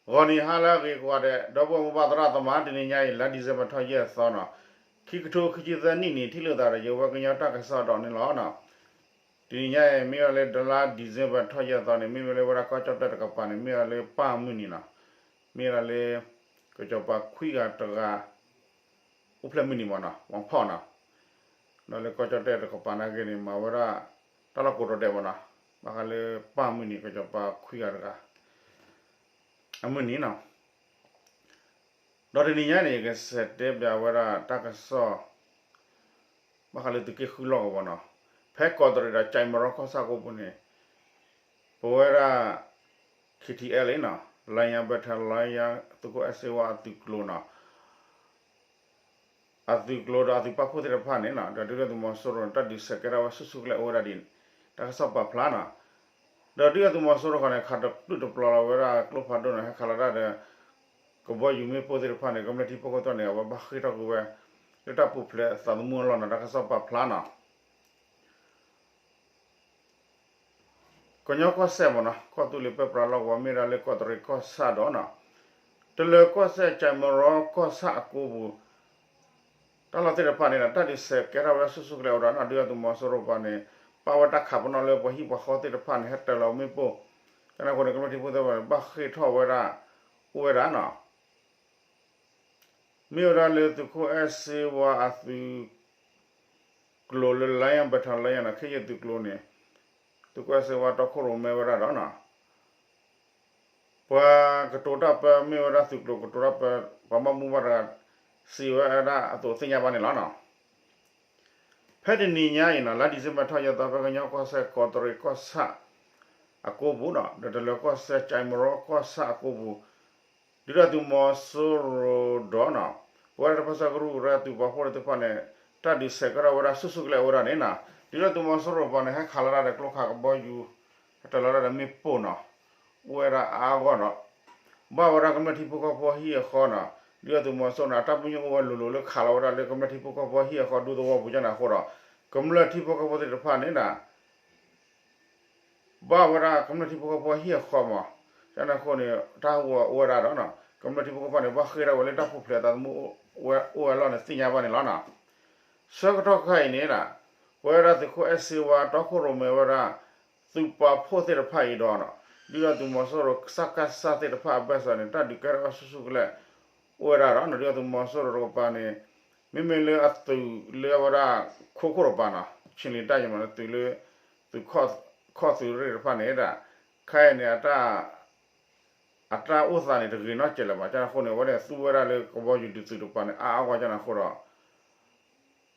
ဂီၤနံၤဟါလၢအဂ့ၤကိးဂၤဒဲး ဒီပုၢ်ဝဲၢ်မိၢ်ပၢ်သရၣ်သမါ တနံၤညါအံၤ လါ December ထီၣ်ယဲၢ်သီနီၤ, ခံကထိခံဆံသၢနံၣ်န့ၣ် ထံၣ်လိာ်သးဒီးယဝဲကညီတၢ်ကစီၣ်ဒီးန့ၣ်လီၤနီၤ. တနံၤညါအံၤ မ့ၢ်ဝဲလၢလါ December ထီၣ်ယဲၢ်သီန့ၣ် မ့မ့ၢ်လၢဝဲဒၣ်ကီၢ်ကၠီၣ်တဲၣ်တကပၤန့ၣ် မ့ၢ်ဝဲလၢပၢ်မုၢ်နံၤနီၤ, မ့ၢ်ဝဲဒၣ်လၢ ကစီၤပၤခွံဂၤတဂၤ အိၣ်ဖျဲၣ်မုၢ်နံၤမ့ၢ်နီၤ ဝီဖီၣ်နီၤ, ဒီးလၢကီၢ်ကၠီၣ်တဲၣ်တကပၤနာ်က့န့ၣ် မၤဝဲဒၣ် တၢ်လီၢ်ကိးတီၤဒဲးမ့ၢ်နီၤ, ဘၣ်ဃးလၢပၢ်မုၢ်နံၤ ကစီၤပၤခွံဂၤတဂၤ အမုၢ်နံၤနီၤ. ဒီးတနံၤညါန့ၣ် ယကစးတဲပၠးဝဲဒၣ်တၢ်ကစီၣ် ဘၣ်ဃးလၢသုးက့ဃုလီၢ်ကဝီၤနီၤ, ဖဲကီးတရံးဒီးကၠဲးမရီကီၢ်ဆၣ်ကိးပူၤန့ၣ် ပဝဲဒၣ် K T L နီၤ, လါယါ Battalion သုးခိၣ်အဲၣ်စ့ဝါအသုးကျိၤနီၤ အသုးကျိၤဒီးအသုးပာ်ဖှိၣ်သ့ၣ်တဖၣ်န့ၣ်နီၤ ဒီးဒုၣ်ဒါသုးမီၤစိရိၤန့ၣ် တၢ်ဒုးဆဲးကဲထီၣ်ဝဲဆူၣ်ဆူၣ်ကလဲာ်အိၣ်ဝဲဒၣ်ဒ်န့ၣ် တၢ်ကစီၣ်ပာ်ဖျါနီၤ. ဒီးဒုၣ်ဒါသုးမီၤစိရိၤဃီန့ၣ် ခးတပျုာ်တပျီၤလီၤဝဲဒၣ်ကျိဖးဒိၣ်န့ၣ် ဟဲခးလီၤတၢ်ဒီး ကဘီယူၤမ့ၣ်ပိၢ်သ့ၣ်တဖၣ်န့ၣ် ကမျၢၢ်ထံဖိကီၢ်ဖိန့ၣ် အဝဲဘၣ်ဃ့ၢ်ထီၣ်ကွံာ်ဝဲ လၢတၢ်ပူၤဖျဲးသးသမူအလီၢ်နီၤ တၢ်ကစီၣ်ပာ်ဖျါနီၤ. ကညီကီၢ်စဲၣ်မ့ၢ်နီၤ ကီၢ်သူလ့ၤပၢပြးလီၢ်ကဝီၤ မ့ၢ်ဒၣ်လၢကီးတရံးကီၢ်ဆၣ်ဒီးနီၤ တလၢၤကီၢ်စဲၣ် ကၠဲးမရီကီၢ်ဆၣ်အကိးပူၤ တၢ်လီၢ်သ့ၣ်တဖၣ်န့ၣ်ဒီး တၢ်ဒုးဆဲးကဲထီၣ်ဝဲဒၣ်ဆူၣ်ဆူၣ်ကလဲာ်အိၣ်ဒီးနီၤ ဒုၣ်ဒါသုးမီၤစိရိၤပှၤန့ၣ် ပာ်ဝဲတၢ်ခးပနီၣ်လၢပှၤဟံၣ်ပှၤဃီသ့ၣ်တဖၣ်န့ၣ် ဟဲတၢၤလီၤမ့ၣ်ပိၢ် ကန့ၣ်အဃိန့ၣ် ကမျၢၢ်ထံဖိကီၢ်ဖိသ့ၣ်တဖၣ်န့ၣ် ဘၣ်ဃ့ၢ်ထီၣ်ဝဲဒၣ် အိၣ်ဝဲဒၣ်နီၤ မ့ၢ်ဝဲဒၣ်လၢသုးခိၣ်အဲၣ်စ့ဝါအသုးကျိၤလၢ Lion Battalion နီၤ ခ့ယုၢ်သုးကျိၤန့ၣ် သုးခိၣ်အဲၣ်စ့ဝါတီခိၣ်ရိၣ်မဲဝဲဒၣ်ဒီးနီၤ ပှၤကတိၤတၢ်ပၢ မ့ၢ်ဝဲဒၣ်သုးကျိၤကတိၤတၢ်ပၢ ပှၤဘၣ်မူဘၣ်ဒါ စံးဝဲဒၣ်အသိးသ့ၣ်ညါဘၣ်န့ၣ်လီၤနီၤ. ဖဲတနံၤညါအံၤနီၤ လါ December ထီၣ်ယဲၢ်သီ ဖဲကညီကီၢ်စဲၣ် ကီးတရံးကီၢ်ဆၣ်အကိးပူၤနီၤ ဒီးတလၢၤကီၢ်စဲၣ် ကၠဲးမရီကီၢ်ဆၣ်အကိးပူၤ ဒုၣ်ဒါသုးမီၤစိရိၤဒီးနီၤ ပဝဲဒၣ်တၢ်ပၢဆှၢကရူၢ်ကရၢသုးပာ်ဖှိၣ်သ့ၣ်တဖၣ်န့ၣ် တၢ်ဒုးဆဲးကဲထီၣ်ဝဲဒၣ်ဆူၣ်ဆူၣ်ကလဲာ်အိၣ်ဝဲဒၣ်န့ၣ်နီၤ ဒုၣ်ဒါသုးမီၤစိရိၤပှၤန့ၣ် ဟဲခးလီၤတၢ်ဒီးကျိခးကဘီယူၤ ဟဲတၢၤလီၤတၢ်ဒီးမ့ၣ်ပိၢ်နီၤ အိၣ်ဝဲဒၣ်အါအါဂီၢ်ဂီၢ်နီၤ ဘၣ်ဝဲဒၣ်ကမျၢၢ်ထံဖိကီၢ်ဖိဟံၣ်အဃီနီၤ ဒုၣ်ဒါသုးမီၤစိရိၤန့ၣ် အတၢ်ပညိၣ်အိၣ်ဝဲလိၤလိၤလၢခးလီၤဝဲဒၣ်လၢကမျၢၢ်ထံဖိကီၢ်ဖိဟံၣ်အဃီဒူသဝီပူၤကန့ၣ်အဃိဒီး ကမျၢၢ်ထံဖိကီၢ်ဖိသ့ၣ်တဖၣ်န့ၣ်နီၤ ဘၣ်ဝဲဒၣ်ကမျၢၢ်ထံဖိကီၢ်ဖိဟံၣ်အဃီမး ကန့ၣ်အဃိန့ၣ် တၢ်ဟးဂီၤအိၣ်ဝဲဒၣ်ဒီးနီၤ ကမျၢၢ်ထံဖိကီၢ်ဖိန့ၣ် ဘၣ်ဃ့ၢ်ထီၣ်ဝဲလၢတၢ်ပူၤဖျဲးသးသမူအိၣ်ဝဲအလီၢ်န့ၣ် သ့ၣ်ညါဘၣ်န့ၣ်လီၤနီၤ. ဆၢကတီၢ်ခဲအံၤန့ၣ် ပဝဲဒၣ်သုးခိၣ်အဲၣ်စ့ဝါတီခိၣ်ရိၣ်မဲဝဲဒၣ် သုးပာ်ဖှိၣ်သ့ၣ်တဖၣ်အံၤဒီးနီၤ ဒုၣ်ဒါသုးမီၤစိရိၤ စကစ သ့ၣ်တဖၣ်အဘၢၣ်စၢၤန့ၣ် တၢ်ဒုးကဲထီၣ်ဆူၣ်ဆူၣ်ကလဲာ် အိၣ်ဝဲဒၣ်ဒီးနီၤ ဒုၣ်ဒါသုးမီၤစိရိၤတကပၤန့ၣ် မ့မ့ၢ်လၢအသုးလၢအဝဲဒၣ် ခိခိၣ်တကပၤနီၤ ဆံလံၤတၢ်ယမးလၢသုးလၢ သုးခီၣ်သုးရ့ၣ်တဖၣ်န့ၣ်ဒၣ် ခဲအံၤန့ၣ် အတၢ်အိၣ်သးန့ၣ် တဂ့ၤနီတစဲးလၢၤဘၣ် ကန့ၣ်အဃိန့ၣ် အဝဲန့ၣ်သူဝဲဒၣ်လၢကဘီယူၤဒုးသုးတကပၤန့ၣ် အါအါဂီၢ်ဂီၢ်ကန့ၣ်အဃိဒီး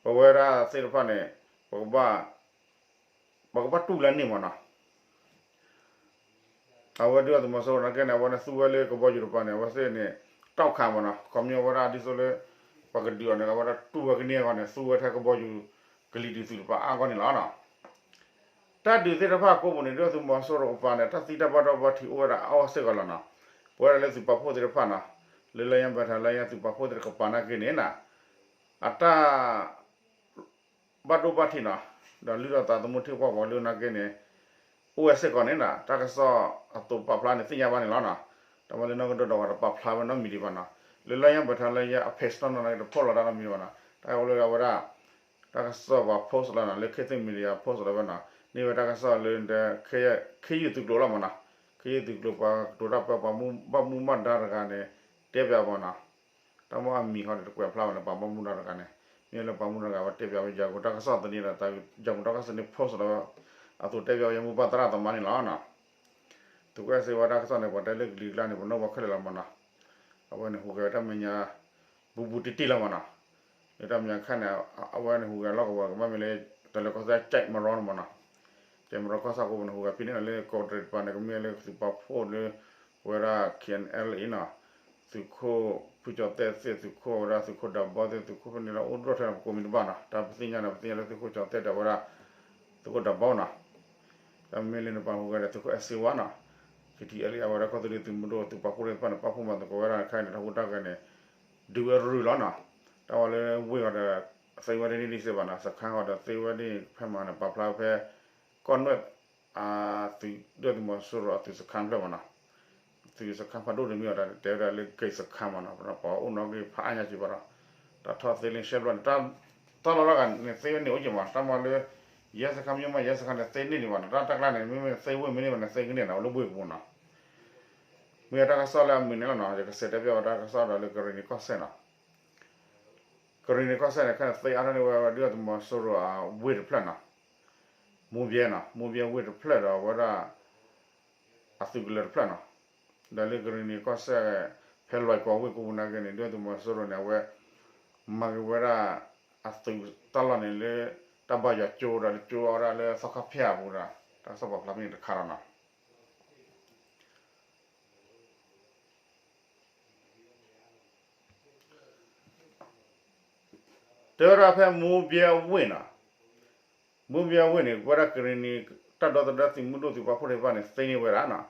ပဝဲဒၣ်သ့ၣ်တဖၣ်န့ၣ် ပကဘၣ် ပကဘၣ်တူၢ်လၢန့ၣ်မးနီၤ အဝဲဒုၣ်ဒါသုးမီၤစိရိၤန့ၣ်ကဲန့ၣ် အဝဲန့ၣ်သူဝဲလၢကဘီယူၤတကပၤန့ၣ် အဝဲသ့ၣ်န့ၣ် တီၣ်ခးမးနီၤ ခီပညီဝဲဒၣ်ဒ်သိးလၢ ပှၤကဒုးအီၤန့ၣ် အဝဲဒၣ်တူၢ်ဝဲကန့ၢ်အဂီၢ်န့ၣ် သူဝဲထဲကဘီယူၤ ကလံၤဒုးသုးတကပၤအါဂီၢ်န့ၣ်လီၤနီၤ. တၢ်ဒုးသ့ၣ်တဖၣ်အကိးပူၤန့ၣ် ဒုၣ်ဒါသုးမီၤစိရိၤတကပၤန့ၣ် တၢ်သံတၢ်ဘၣ်ဒိဘၣ်ထံးအိၣ်ဝဲဒၣ်အါအါဂီၢ်စ့ၢ်ကီးလီၤနီၤ. ပဝဲဒၣ်လၢသုးပာ်ဖှိၣ်သ့ၣ်တဖၣ်နီၤ လၢ Lion Battalion သုးပာ်ဖှိၣ်သ့ၣ်တကပၤနာ်က့န့ၣ်နီၤ အတၢ် ဘၣ်ဒိဘၣ်ထံးနီၤ ဒီးလုၢ်ထီၣ်သးသမူထံကီၢ်ပူၤလၢနာ်က့န့ၣ် အိၣ်ဝဲစ့ၢ်ကီးန့ၣ်နီၤ တၢ်ကစီၣ်အသိးပာ်ဖျါန့ၣ် သ့ၣ်ညါဘၣ်န့ၣ်လီၤနီၤ. တၢ်မၤလၢနီၢ်ကဒိၣ်ဒီးဝဲတပာ်ဖျါဝဲနီတမံၤဒံးဘၣ်နီၤ. လၢ Lion Battalion အ page နီၢ်နီၢ်နာ်က့ တဖီၣ်လီၤတၢ်နီတမံၤဘၣ်နီၤ. တၢ်ဝဲလၢအဝဲဒၣ် တၢ်ကစီၣ်ပှၤ post လီၤနီၤ လၢ ခေတ်သစ် Media post လီၤဝဲနီၤ. န့ၢ်ဝဲတၢ်ကစီၣ်လၢ ခ့ယုၢ်သုးကျိၤလီၤမးနီၤ. ခ့ယုၢ်သုးကျိၤပှၤကတိၤတၢ်ပၢ ပှၤဘၣ်မူဘၣ်ဒါတဂၤန့ၣ် တဲပၠးမးနီၤ. တၢ်မ့ၢ်အမံၤဃီန့ၣ် တကွဲးဖျါဝဲလၢပှၤဘၣ်မူဒါတဂၤန့ၣ် မ့ၢ်လၢပှၤမူဒါတဂၤဝဲတဲပၠးဝဲ ယၤကိာ်တၢ်ကစီၣ်သန့ဒီး ယၤကိာ်တၢ်ကစီၣ်သန့ post လီၤဝဲ အသိးတဲပၠးဝဲယမိၢ်ပၢ်သရၣ်သမါန့ၣ်လီၤနီၤ. သုးခိၣ်အဲၣ်စ့ဝါတၢ်ကစီၣ်န့ၣ် ပှၤတဲလၢကလံၤကျါန့ၣ် ပနီၣ်ပှၤခဲလၢာ်လီၤမးနီၤ. အဝဲန့ၣ်ဟူးဂဲၤဝဲတၢ်မဲာ်ညါ ဘူးဘူးတံၢ်တံၢ်လီၤမးနီၤ. လၢတၢ်မဲာ်ညါခဲန့ၣ် အဝဲန့ၣ်ဟူးဂဲၤလီၢ်ကဝီၤကဘၣ်မ့ၢ်လၢ တၢ်လၢကီၢ်စဲၣ် ကၠဲးမရီန့ၣ်မးနီၤ. ကၠဲးမရီကီၢ်ဆၣ်ကိးပူၤန့ၣ် ဟူးဂဲၤဖဲန့ၣ်လၢကီးတရံးတကပၤန့ၣ် ကမ့ၢ်လၢသုးပာ်ဖှိၣ်လၢ ပဝဲဒၣ် ခ့ၣ်အဲၣ်အလ်အ့ၣ်နီၤ သုးခိၣ်ဖုကၠီၤသဲၣ်သ့ၣ် သုးခိၣ်ဝဲဒၣ်သုးခိၣ်ဒးဘီသ့ၣ် သုးခိၣ်ဖဲန့ၣ်လီၤ အိၣ်ဒိၣ်ထဲပကိးမံၤတဘၣ်နီၤ. တၢ်ပသ့ၣ်ညါန့ၣ် ပသ့ၣ်ညါလၢသုးခိၣ်ကၠီၤသဲၣ်ဒီးဝဲဒၣ် သုးခိၣ်ဒးဘီနီၤ. တၢ်မ့ၢ်လၢနပာ်ဟူးဂဲၤဒီးသုးခိၣ်အဲၣ်စ့ဝါနီၤ ခ့ၣ်ထံၣ်အဲၣ်လၢအဝဲဒၣ်ကီၢ်သူလ့ၤသုးမုၢ်ဒိၣ် သုးပာ်ဖှိၣ်သ့ၣ်တဖၣ်န့ၣ် ပာ်ဖှိၣ်မၤသကိးဝဲဒၣ်ခဲအံၤန့ၣ် တၢ်ဟူးတၢ်ဂဲၤန့ၣ် ဒုးဝဲရုၢ်လီၤနီၤ. တၢ်ဝဲလၢဝ့ၢ်ဃီဒီး သ့ဝဲဒၣ်န့ၣ်ဒ်စ့ၢ်ဘၣ်နီၤ စခါဃီဒီးသ့ဝဲဒၣ်ဖဲမၤန့ၣ် ပာ်ဖျါဖဲ ကီၢ်နွဲၣ် အသုးဒုၣ်ဒါသုးမီၤစိရိၤအသုးစခါဖျၢၣ်မးနီၤ. သ့ သုးစခါဖးဒိၣ်တမံၤအီၤ တဲဝဲဒၣ်လၢ က့စခါမးနီၤ ပှၤအိၣ်နီၣ်ဂံၢ်ဖးအါညါက့ၤဘၣ်ဒီး တၢ်ထီၣ်သ့လၢရှဲဘျီန့ၣ် တၢ်လီၢ်လီၤဂာ်န့ၣ် သ့ဝဲန့ၣ်အိၣ်က့ၤမး တၢ်မၤလၢ ယဲစခါမ့ၢ်မး ယဲစခါန့ၣ် သ့န့ၢ်ဒံးဘၣ်နီၤ တၢ်တၢ်ကျါန့ၣ် မ့မ့ၢ်သ့ဝ့ၢ်မ့ၢ်န့ၢ်ဘၣ်န့ၣ် သ့ကန့ၢ်နီၤ အိၣ်လၢဘှ့ၣ်ပူၤနီၤ မ့ၢ်တၢ်ကစီၣ်လၢအမုာ်န့ၣ်လီၤနီၤ ယကစံးတဲပျဲဝဲတၢ်ကစီၣ်ဒီးလၢကရံၣ်နံၤကီၢ်စဲၣ်နီၤ ကရံၣ်နံၤကီၢ်စဲၣ်န့ၣ် ခဲန့ၣ်သ့အါထီၣ်န့ၢ်ဝဲဒုၣ်ဒါသုးမီၤစိရိၤအဝ့ၢ်တဖျၢၣ်နီၤ မူဘျဲနီၤ မူဘျဲဝ့ၢ်တဖျၢၣ်ဒီးဝဲဒၣ် အသုးကလၢၤတဖျၢၣ်နီၤ ဒီးလၢကရံၣ်နံၤကီၢ်စဲၣ် ဖဲလွဲၢ်ကီၢ်ဝ့ၢ်ကိးပူၤနာ်က့န့ၣ် ဒုၣ်ဒါသုးမီၤစိရိၤန့ၣ် အဝဲ မၤက့ၤဝဲဒၣ် အသုးတၢ်လီၢ်န့ၣ်လၢ တၢ်ဘါယွၤကၠိဒီးကၠိအီၤဒၣ်လၢသီခါဖၠၣ်အပူၤဒီး တၢ်ကစီၣ်ပာ်ဖျါဖဲန့ၣ်တခါဒီးနီၤ တဲဝဲဒၣ်ဖဲမူဘျဲဝ့ၢ်နီၤ မူဘျဲဝ့ၢ်န့ၣ် ဝဲဒၣ်ကရံၣ်နံၤ တၢ်ဒီသဒၢသုးမုၢ်ဒိၣ်သုးပာ်ဖှိၣ်သ့ၣ်တဖၣ်န့ၣ် သ့န့ၢ်ဝဲဒၣ်နီၤ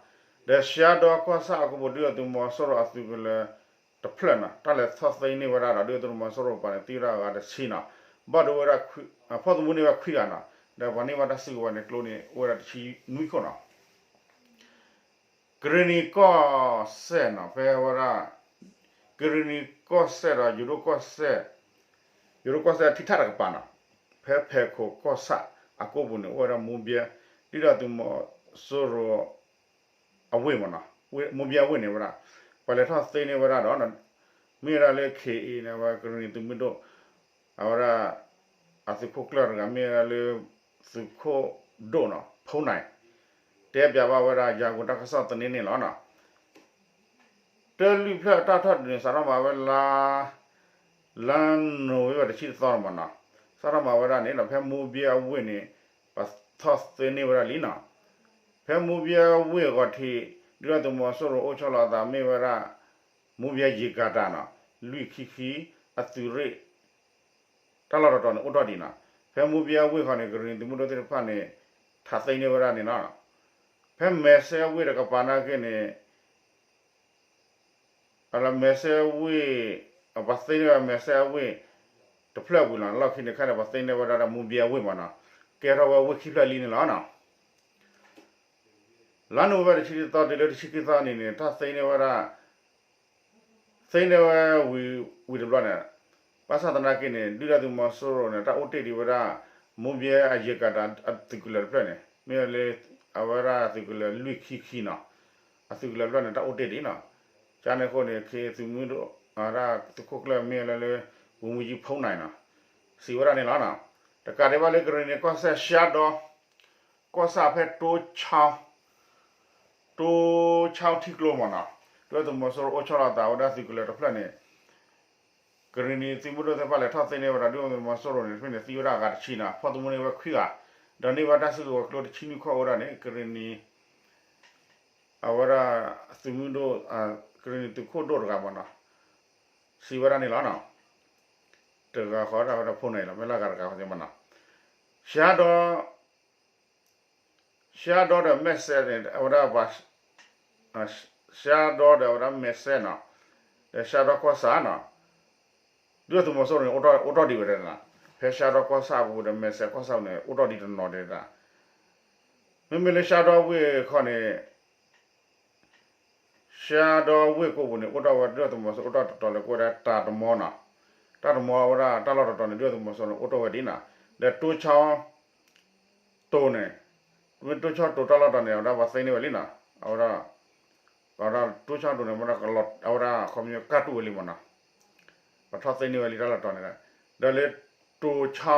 ဒီးရှါဒီကီၢ်ဆၣ်အကီၢ်ပူၤ ဒုၣ်ဒါသုးမီၤစိရိၤအသုးကလၢၤတဖျၢၣ်နီၤ တၢ်လဲၤထီၣ်သ့န့ၢ်ဝဲဒၣ်ဒီး ဒုၣ်ဒါသုးမီၤစိရိၤပၤန့ၣ် သံဝဲဒၣ်အဂၤတဆံနီၤ ဘၣ်ဒိဝဲဒၣ် ဖီၣ်သမူန့ၢ်ဝဲခွံဂၤနီၤ ဒီးပှၤန့ၢ်ဘၣ်တၢ်စုကဝဲၤန့ၣ်ကျိန့ၣ် အိၣ်ဝဲဒၣ်တဆံနွံခိၣ်နီၤ ကရံၣ်နံၤကီၢ်စဲၣ်နီၤ ဖဲဝဲဒၣ် ကရံၣ်နံၤကီၢ်စဲၣ်ဒီးယိၤဒိၣ်ကီၢ်စဲၣ် ယိၤဒိၣ်ကီၢ်စဲၣ်ထံထၣ်တကပၤနီၤ ဖဲဖဲးခိၣ်ကီၢ်ဆၣ်အကီၢ်ပူၤန့ၣ် အိၣ်ဝဲဒၣ်မူဘျဲ ဒုၣ်ဒါသုးမီၤစိရိၤအဝ့ၢ်မးနီၤ မူဘျဲအဝ့ၢ်န့ၣ်ဝဲဒၣ် ပှၤလဲၤထီၣ်သ့န့ၢ်ဝဲဒၣ်ဒီး မ့ၢ်ဝဲဒၣ်လၢ ခ့ၣ်အ့ၣ် န့ၣ် ဝဲကရံၣ်နံၤသုးမုၢ်ဒိၣ် အဝဲဒၣ် အသုးခိၣ်ကျၢၢ်တဂၤ မ့ၢ်ဝဲဒၣ်လၢ သုးခိၣ်ဒိၣ်နီၤ ဖုန်းနိုင် တဲပျးဘၣ်ဝဲဒၣ် ယၤကိာ်တၢ်ကစီၣ်သန့န့ၣ်လီၤနီၤ တၢ်လွံၢ်ဖျၢၣ်အတၢ်ထီၣ်ဒုးန့ၣ် စးထီၣ်မၤဝဲလါ လါနိၣ်ဝ့ဘၢၣ်တဆံတသီန့ၣ်မးနီၤ စးထီၣ်မၤဝဲဒၣ်န့ၣ်ဒီး ဖဲမူဘျဲအဝ့ၢ်န့ၣ် ပှၤထီၣ်သ့န့ၢ်ဝဲဒၣ်လံနီၤ ဖဲမူဘျဲအဝ့ၢ်အဂီၢ်ထံး ဒုၣ်ဒါသုးမီၤစိရိၤအိၣ်ဆီလီၤအသးမ့ၢ်ဝဲဒၣ် မူဘျဲယ့ၤကၤတၢ်နီၤ လွံၢ်ခံခံ အသုးရ့ၣ် တၢ်လီၢ်တတီၤန့ၣ် အိၣ်ထီၣ်ဒံးနီၤ ဖဲမူဘျဲအဝ့ၢ်ဃီန့ၣ် ကရံၣ်နံၤသုးမုၢ်ဒိၣ်သ့ၣ်တဖၣ်န့ၣ် ထးသ့န့ၢ်ဝဲဒၣ်န့ၣ်လီၤ. ဖဲမဲာ်ဆဲအဝ့ၢ်တကပၤနာ်က့န့ၣ် အလၢမဲာ်ဆဲအဝ့ၢ် ပှၤသ့န့ၢ်ဝဲမဲာ်ဆဲအဝ့ၢ် တဖျၢၣ်ဝံၤလီၤ. လီၢ်ခံန့ၣ်ခါန့ၣ် ပှၤသ့န့ၢ်ဝဲဒၣ်ဒီးမူဘျဲအဝ့ၢ်မးနီၤ ကဲထီၣ်ဝဲဝ့ၢ်ခံဖျၢၣ်လံန့ၣ်လီၤ. လါနိၣ်ဝ့ဘၢၣ်တဆံတသီတုၤလၢတဆံခံသီနံၤန့ၣ် တၢ်သ့န့ၢ်ဝဲဒၣ် သ့န့ၢ်ဝဲဝံၤတဘျီန့ၣ် ဘၣ်ဆၣ်သနာ်က့န့ၣ် ဒုၣ်ဒါသုးမီၤစိရိၤန့ၣ် တၢ်အိၣ်တ့ၢ်ဒံးဝဲဒၣ် မူဘျဲအယ့ၤကၤတၢ်အသုးကလၢၤတဖျၢၣ်န့ၣ် မ့ၢ်ဝဲလၢ အဝဲဒၣ်သုးကလၢၤလွံၢ်ခံခံနီၤ အသုးကလၢၤတဖျၢၣ်န့ၣ် တၢ်အိၣ်တ့ၢ်ဒံးနီၤ. ကန့ၣ်အဃိန့ၣ် ခ့သုးမုၢ်ဒိၣ် အဝဲဒၣ်သုးခိၣ်ကျၢၢ်မ့ၢ်ဝဲလၢ ဝူမူယံဖုန်းနံၤနီၤ စံးဝဲဒၣ်န့ၣ်လီၤ. တကးဒံးဘၣ်လၢကရံၣ်နံၤကီၢ်စဲၣ် ရှါဒီ ကီၢ်ဆၣ်ဖဲတိဆါ တိဆါထံကျိမးနီၤ ဒုၣ်ဒါသုးမီၤစိရိၤအိၣ်ဆီလီၤအသးဝဲဒၣ်သုးကလၢၤတဖျၢၣ်န့ၣ် ကရံၣ်နံၤသုးမုၢ်ဒိၣ်သ့ၣ်တဖၣ်လဲၤထီၣ်သ့န့ၢ်ဝဲဒၣ် ဒုၣ်ဒါသုးမီၤစိရိၤန့ၣ် တဖျၢၣ်န့ၣ် သံဝဲဒၣ်အဂၤတဆံနီၤ ဖီၣ်သမူန့ၢ်ဝဲခွံဂၤ ဒီးန့ၢ်ဘၣ်တၢ်စုကဝဲၤကျိတဆံနွံခိၣ်ဝဲဒၣ်န့ၣ် ကရံၣ်နံၤ အဝဲဒၣ်သုးမုၢ်ဒိၣ် ကရံၣ်နံၤသုးခိၣ်ဒိၣ်တဂၤမးနီၤ စံးဝဲဒၣ်န့ၣ်လီၤ. တဂၤဃီဒၣ်ဝဲဒၣ်ဖုန်းနံၤလီၤ မ့ၢ်လၢအဂၤတဂၤဃီသ့ၣ်မးနီၤ ရှါဒီ ရှါဒီဒီးမဲာ်ဆဲန့ၣ် အဝဲဒၣ် ရှါဒီဒီးအဝဲဒၣ်မဲာ်ဆဲနီၤ ဒီးရှါဒီကီၢ်ဆၣ်နီၤ ဒုၣ်ဒါသုးမီၤစိရိၤန့ၣ် အိၣ်ထီၣ်ဒံးဝဲဒၣ်နီၤ ဖဲရှါဒီကီၢ်ဆၣ်အပူၤဒီးမဲာ်ဆဲကီၢ်ဆၣ်ပူၤန့ၣ် အိၣ်ထီၣ်ဒံးတနီၤဒံးဒၣ် မ့မ့ၢ်လၢရှါဒီဝ့ၢ်ခီန့ၣ် ရှါဒီဝ့ၢ်ကိးပူၤန့ၣ် အိၣ်ထီၣ်ဝဲဒၣ်သုးမီၤစိရိၤအိၣ်ထီၣ်တတီၤလၢကိးဝဲဒၣ်တၢ်တမီနီၤ, တၢ်တမီအဝဲဒၣ်တၢ်လီၢ်တတီၤန့ၣ် ဒုၣ်ဒါသုးမီၤစိရိၤန့ၣ် အိၣ်ထီၣ်ဝဲဒၣ်နီၤ, ဒီးတိဆါတိၤန့ၣ် မ့ၢ်တိဆါတိၤတၢ်လီၢ်တတီၤန့ၣ် အဝဲဒၣ်ပှၤသ့န့ၢ်ဝဲလံနီၤ, အဝဲဒၣ် ပှၤဒၣ်တိဆါတိၤန့ၣ် အဝဲဒၣ် အဝဲဒၣ်ခီပညီကၢ်တူၢ်ဝဲလံမနီၤ, ပှၤထီၣ်သ့န့ၢ်ဝဲလံတၢ်လီၢ်တတီၤန့ၣ်, ဒီးလၢတိဆါ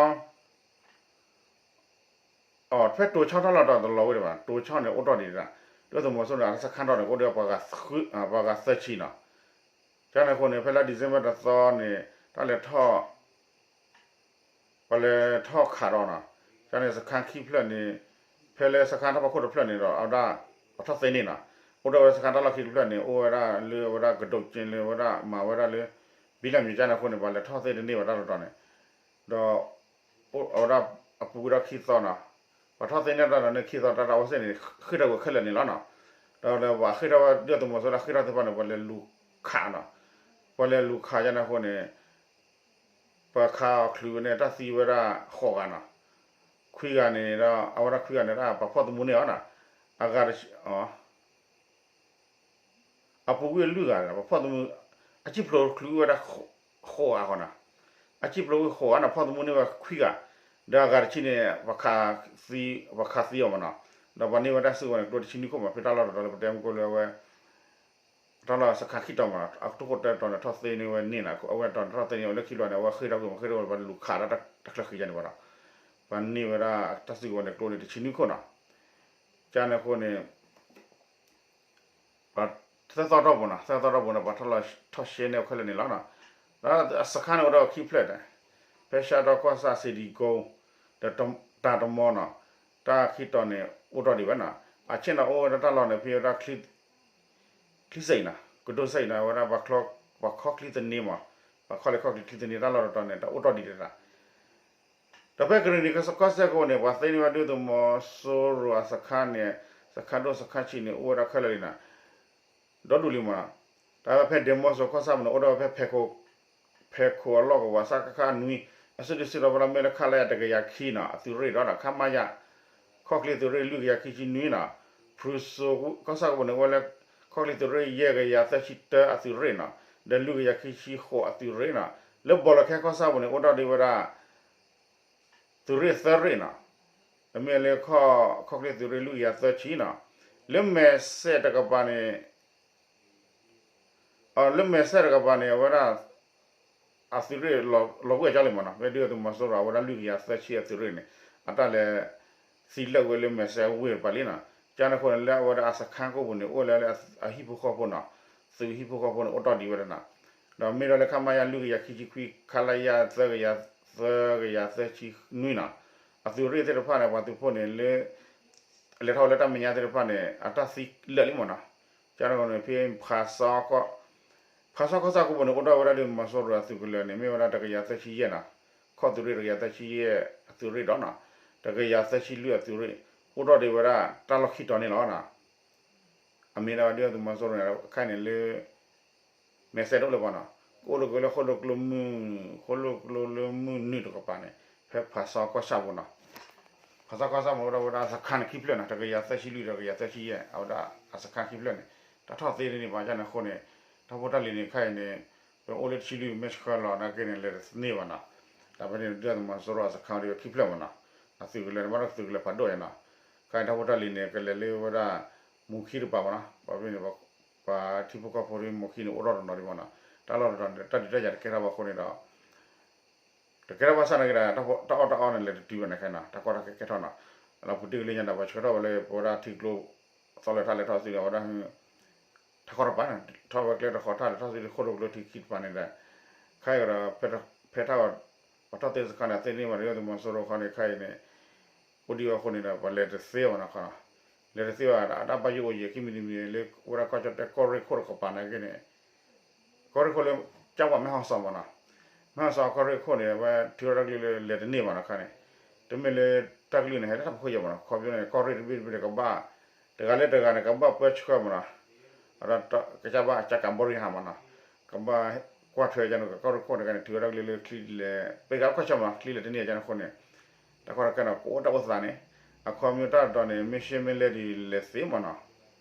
အဖဲတိဆါတၢ်လီၢ်တတီၤတလီၤဝဲဒၣ်ဘၣ်, တိဆါန့ၣ်အိၣ်ထီၣ်ဒံးဒၣ်, ဒုၣ်ဒါသုးမီၤစိရိၤန့ၣ် အတၢ်စခါထီၣ်န့ၣ် ကအိၣ်ဒီးပှၤဂၤသၢဆံနီၤ, ကန့ၣ်အဃိန့ၣ် ဖဲလါ December တသီန့ၣ် တၢ်လဲၤထီၣ် ပှၤလဲၤထီၣ်ခးဒီးနီၤ, ကန့ၣ်စခါခံဖျၢၣ်န့ၣ် ဖဲလၢစခါတၢ်ဖီခိၣ်တဖျၢၣ်န့ၣ်ဒီး အဝဲဒၣ် ပှၤထီၣ်သ့န့ၢ်နီၤ, အိၣ်ဒီးဝဲဒၣ်စခါတၢ်လီၢ်ခံတဖျၢၣ်န့ၣ် အိၣ်ဝဲဒၣ်လၢအဝဲဒၣ်ကဒိးက့လၢအဝဲဒၣ်မၤဝဲဒၣ်လၢ ဘံလၢမံၤ ကန့ၣ်အဃိန့ၣ် ပှၤလဲၤထီၣ်သ့တန့ၢ်ဘၣ်တၢ်တတီၤန့ၣ်, ဒီး အဝဲဒၣ်အပူၤကွံာ်ဒီးခံသီနီၤ, ပှၤထီၣ်သ့န့ၢ်တၢ်ဒီးန့ၣ်ခံသီတၢ်တၢ်အိၣ်စ့ၣ်န့ၣ် ဃ့ၢ်ထီၣ်ဝဲခဲလၢာ်န့ၣ်လီၤနီၤ, ဒီးလၢပှၤဃ့ၢ်ထီၣ်ဝဲဒုၣ်ဒါသုးမီၤစိရိၤလၢဃ့ၢ်ထီၣ်သ့ၣ်တဖၣ်န့ၣ် ပှၤလဲၤလူၤခးနီၤ, ပှၤလဲၤလူၤခးကန့ၣ်အဃိန့ၣ် ပှၤခးအီၤချုးဝဲန့ၣ် တၢ်သံဝဲဒၣ်ဃိးဂၤနီၤ, ခွံဂၤန့ၣ်ဒီး အဝဲဒၣ်ခွံဂၤန့ၣ် တၢ်ပှၤဖီၣ်သမူန့ၢ်အီၤနီၤ, အဂၤတဆံ အ အပူၤကွံာ်လွံၢ်ဂၤ ပှၤဖီၣ်သမူ အစံၣ်ဖျိချုးဝဲဒၣ် ဃိးဂၤဃီနီၤ, အစံၣ်ဖျိဝံၤဃိးဂၤနီၤ ဖီၣ်သမူန့ၢ်ဝဲခွံဂၤ, ဒီးအဂၤတဆံန့ၣ် ပှၤခးသံအီၤမးနီၤ, ဒီးပှၤန့ၢ်ဝဲတၢ်စုကဝဲၤန့ၣ် ကျိတဆံနွံခိၣ်မး ဖဲတၢ်လီၢ်တတီၤလၢပတဲမုၢ်ကိၢ်လၢအဝဲ တၢ်လီၢ်စခါခံတီၤမးနီၤ အကထိခိၣ်တၢတတီၤန့ၣ် ထီၣ်သ့န့ၢ်ဝဲန့ၣ်နီၤ အဝဲတီၤန့ၣ်ထီၣ်သ့န့ၢ်ဝဲလၢခံဘျီန့ၣ် အဝဲဃ့ၢ်ထီၣ်ကွံာ်မး ဃ့ၢ်ထီၣ်ဝဲ ပှၤလူၤခးတၢ်တချုးဃံယါန့ၣ်ဘၣ်နီၤ, ပှၤန့ၢ်ဝဲဒၣ်တၢ်စုကဝဲၤန့ၣ် ကျိန့ၣ်တဆံနွံခိၣ်နီၤ, ကန့ၣ်အဃိန့ၣ် သၢသီတီၢ်ပူၤနီၤ သၢသီတီၢ်ပူၤန့ၣ် ပှၤထီၣ်လီၤထီၣ်ရှဲန့ၢ်ခဲလၢာ်န့ၣ်လီၤနီၤ, ဒီးအစခါန့ၣ်အိၣ်ဒီးခံဖျၢၣ်န့ၣ်, ဖဲရှါဒီကီၢ်ဆၣ် စ့ၣ်ဒံကိ ဒီးတၢ်တမီနီၤ, တၢ်ခံတီၤန့ၣ် အိၣ်တီၢ်ဒံးဝဲနီၤ, အဆ့ၣ်နီၤအိၣ်ဝဲဒၣ်တၢ်လီၢ်န့ၣ် ဖဲဝဲဒၣ် ချံစ့ၣ်နီၤ ကဒိစ့ၣ်နီၤ ဝဲဒၣ် ပှၤခီချံသန့မး, ပှၤခီလ့ၣ်ခီချံသန့ တၢ်လီၢ်တတီၤန့ၣ် တၢ်အိၣ်တီၢ်ဒံးတၢ် ဒီးဖဲကရံၣ်နံၤကီၢ်စဲၣ်ကီၢ်ပူၤန့ၣ် ပှၤသ့န့ၢ်ဝဲဒုၣ်ဒါသုးမီၤစိရိၤအစခါန့ၣ်, စခါဒိၣ်စခါဆံးန့ၣ် အိၣ်ဝဲဒၣ်ခဲလၢာ်လံနီၤ, ဒီဒူၣ်လံမးနီၤ, တၢ်ဖဲဒ့မီစိကီၢ်ဆၣ်ပူၤန့ၣ် အိၣ်ဒီးဖဲ ဖဲခိၣ်အလီၢ်ကဝီၤ စကခ နွံ, အစုဒုးစုဒီးဝဲဒၣ်မ့ၢ်လၢ ခလရ တကယၤခံနီၤ အသုးရ့ၣ်ဒီး ခမရ ခီၣ်ချံသုးရ့ၣ် လွံၢ်ကယၤခံဆံနွံနီၤ, ဖရူစိကီၢ်ဆၣ်ကီၢ်ပူၤန့ၣ် အိၣ်ဝဲလၢ ခီၣ်ချံသုးရ့ၣ် ယဲၢ်ကယၤသၢဆံတၢအသုးရ့ၣ်နီၤ, ဒီးလွံၢ်ကယၤခံဆံဃိးအသုးရ့ၣ်နီၤ, လၢဘီလီၤခဲကီၢ်ဆၣ်ပူၤန့ၣ် အိၣ်ဒီးဒံးဝဲဒၣ် သုးရ့ၣ်သၢရ့ၣ်နီၤ, အမ့ၢ်လၢ ခီၣ်ချံသုးရ့ၣ် လွံၢ်ကယၤသၢဆံနီၤ, လၢမဲာ်ဆဲးတကပၤန့ၣ် လၢမဲာ်ဆဲးတကပၤန့ၣ် အဝဲဒၣ် အသုးရ့ၣ်လီၤကွံာ်အကၠီလံမးနီၤ, ဖဲဒုၣ်ဒါသုးမီၤစိရိၤ အဝဲဒၣ်လွံၢ်ကယၤသၢဆံအသုးရ့ၣ်န့ၣ် အတၢ်လဲၤသံလၢာ်ဝဲလၢမဲာ်ဆဲးဝ့ၢ်တကပၤလံနီၤ, ကန့ၣ်အဃိန့ၣ် လၢအဝဲဒၣ်အစခါကီၢ်ပူၤန့ၣ် အိၣ်လၢအဟံၣ်ဖိဃီဖိနီၤ, သုးဟံၣ်ဖိဃီဖိန့ၣ် အိၣ်တီၢ်ဒံးဝဲဒၣ်နီၤ, ဒီးမ့ၢ်ဒီးလၢ ခမရ လွံၢ်ကယၤခံဆံခွံ ခလရ သၢကယၤ သၢကယၤသၢဆံနွံနီၤ, အသုးရ့ၣ်သ့ၣ်တဖၣ်န့ၣ် ပှၤသုးဖိန့ၣ်လၢ လဲၤထီၣ်ဝဲလၢတၢ်မဲာ်ညါသ့ၣ်တဖၣ်န့ၣ် အတၢ်သံလၢာ်လံမးနီၤ, ကန့ၣ်အဃိန့ၣ် ဖဲဖးစီကီၢ် ဖးစီကီၢ်ဆၣ်ကီၢ်ပူၤန့ၣ် အိၣ်ဒီးဝဲဒၣ်ဒုၣ်ဒါသုးမီၤစိရိၤအသုးကလၢၤန့ၣ် မ့ၢ်ဝဲဒၣ်တကယၤသၢဆံယဲၢ်နီၤ, ခီၣ်သုးရ့ၣ်တကယၤသၢဆံယဲၢ်အသုးရ့ၣ်ဒီးနီၤ, တကယၤသၢဆံလွံၢ်အသုးရ့ၣ် အိၣ်ဒီးဒံးဝဲဒၣ်တၢ်လီၢ်ခံတီၤန့ၣ်လီၤနီၤ, အမ့ၢ်ဒၣ်ဝဲဒုၣ်ဒါသုးမီၤစိရိၤန့ၣ် ခဲအံၤန့ၣ်လၢ မဲာ်ဆဲးတအိၣ်လၢၤဘၣ်နီၤ, ကအိၣ်လၢကလၢဃိၣ်လိာ်ကျိမုၢ်, ဃိၣ်လိာ်ကျိလၢမုၢ်နုာ်တကပၤန့ၣ် ဖဲဖးစီကီၢ်ဆၣ်ပူၤနီၤ, ဖးစီကီၢ်ဆၣ်ပူၤန့ၣ် အိၣ်ဒီးဝဲဒၣ်အစခါန့ၣ်ခံဖျၢၣ်နီၤ, တကယၤသၢဆံလွံၢ်ဒီးတကယၤသၢဆံယဲၢ် အဝဲဒၣ်အစခါခံဖျၢၣ်န့ၣ် တၢ်ထီၣ်သ့န့ၣ်ဘၣ် ကန့ၣ်အဃိန့ၣ် တၢ်ဖိတၢ်လံၤန့ၣ် ခဲအံၤန့ၣ် ပအိၣ်လၢတဆံလွံၢ်မ့ၢ်ဆှၢလီၤနာ်က့န့ၣ် လဲၤတန့ၢ်ဘၣ်နီၤ, တၢ်ဖဲန့ၣ် ဒုၣ်ဒါသုးမီၤစိရိၤအစခါအိၣ်ဒံးဝဲခံဖျၢၣ်မးနီၤ, အသုးကလၢၤန့ၣ် ဘၣ်ဒီးသုးကလၢၤဖးဒိၣ်ညါနီၤ, ခဲအံၤတၢ်ဖိတၢ်လံၤန့ၣ် ကလဲၤလၢဝဲဒၣ် မူၤခံတပၤမးနီၤ, ပှၤဖဲန့ၣ် ပှၤထံဖိကီၢ်ဖိဒီးမူၤခံန့ၣ် အိၣ်ထီၣ်တနီၤဒံးမးနီၤ, တၢ်လီၢ်တတီၤန့ၣ် တၢ်ဒုးတၢ်ယၤတကဲထီၣ်ဘၣ်အဃိန့ၣ်ဒီး တကဲထီၣ်ဘၣ်ဆၣ်နာ်က့ဒီး တၢ်အီၣ်တၢ်အီန့ၣ် လဲၤတတုၤဘၣ်န့ၣ်ခဲနီၤ, တၢ်ကီတၢ်ခဲကဲထီၣ်နီၤ, လီၤပူၤတံၢ်ကလၢညါဒီး ပှၤဆှၢထီၣ်ဝဲလၢပဝဲဒၣ်ထံကျိ သီလၢထါလဲၤထီၣ်စုဒီး အဝဲဒၣ် ထးခီတပၤန့ၣ် ထီၣ်ဝဲကျဲတခီ ထါလဲၤထီၣ်စုဒီး ဃိၣ်လိာ်ကျိထံခံတပၤန့ၣ်ဒီး ခဲအံၤဒီး ဖဲထီၣ်သ့စခါန့ၣ် သ့န့ၢ်ဘၣ်ဒုၣ်ဒါသုးမီၤစိရိၤခီန့ၣ် ခဲအံၤန့ၣ် အိၣ်ဒံးဝဲအဃိန့ၣ်ဒီး ပှၤလဲၤတသ့ဘၣ်နီၤခီနီၤ, လဲၤတသ့ဘၣ် အတၢ်ဘၣ်ယိၣ်အိၣ်ယံၤ ခံမံၤတမံၤလၢ ဝဲဒၣ်ကီၢ်ကၠီၣ်တဲၣ်ကီၢ်ရ့ၣ်ခိၣ်တကပၤနာ်က့န့ၣ် ကီၢ်ရ့ၣ်ခိၣ်လၢ ကၠီဝါမဲၢ်ဟီၣ်စီၤမးနီၤ, မဲၢ်ဟီၣ်စီၤကီၢ်ရ့ၣ်ခိၣ်န့ၣ် အဝဲထုးထီၣ်တၢ်ကလုၢ်လၢလဲၤတန့ၢ်ဘၣ်နီၤခါန့ၣ်, တမ့ၢ်လၢတၢ်ကလုၢ်န့ၣ် ဟဲလၢတၢ်ဖီခိၣ်ယဲၢ်မးနီၤ, ခီဖျိန့ၣ် ကီၢ်ရ့ၣ်တဘ့ၣ်တဘ့ၣ်န့ၣ် ကဘၣ် တဂၤလၢတဂၤန့ၣ် ကဘၣ်ပၢဆှၢမးနီၤ, အဒီးကစၢ်ဘၣ်ကၠၢ်ကၤဘီရံဟၣ်မးနီၤ, ကဘၣ်ကွၢ်ထွဲကန့ၣ် ကီၢ်ရ့ၣ်ခိၣ်န့ၣ် ကန့ၣ် ထုးထီၣ်တၢ်ကလုၢ်လၢချံလဲၤ ပ့ၤကါကွၢ်ဆၢမးနီၤ ချံလဲၤတန့ၢ်ကန့ၣ်အဃိန့ၣ် တၢ်ကီတၢ်ခဲန့ၣ် ကအိၣ်တၢ်အိၣ်သးန့ၣ် အခီပညီတၢ်တတီၤန့ၣ် မ့ၢ်ရှဲမ့ၢ်လဲဒ်လဲၣ်သ့မးနီၤ,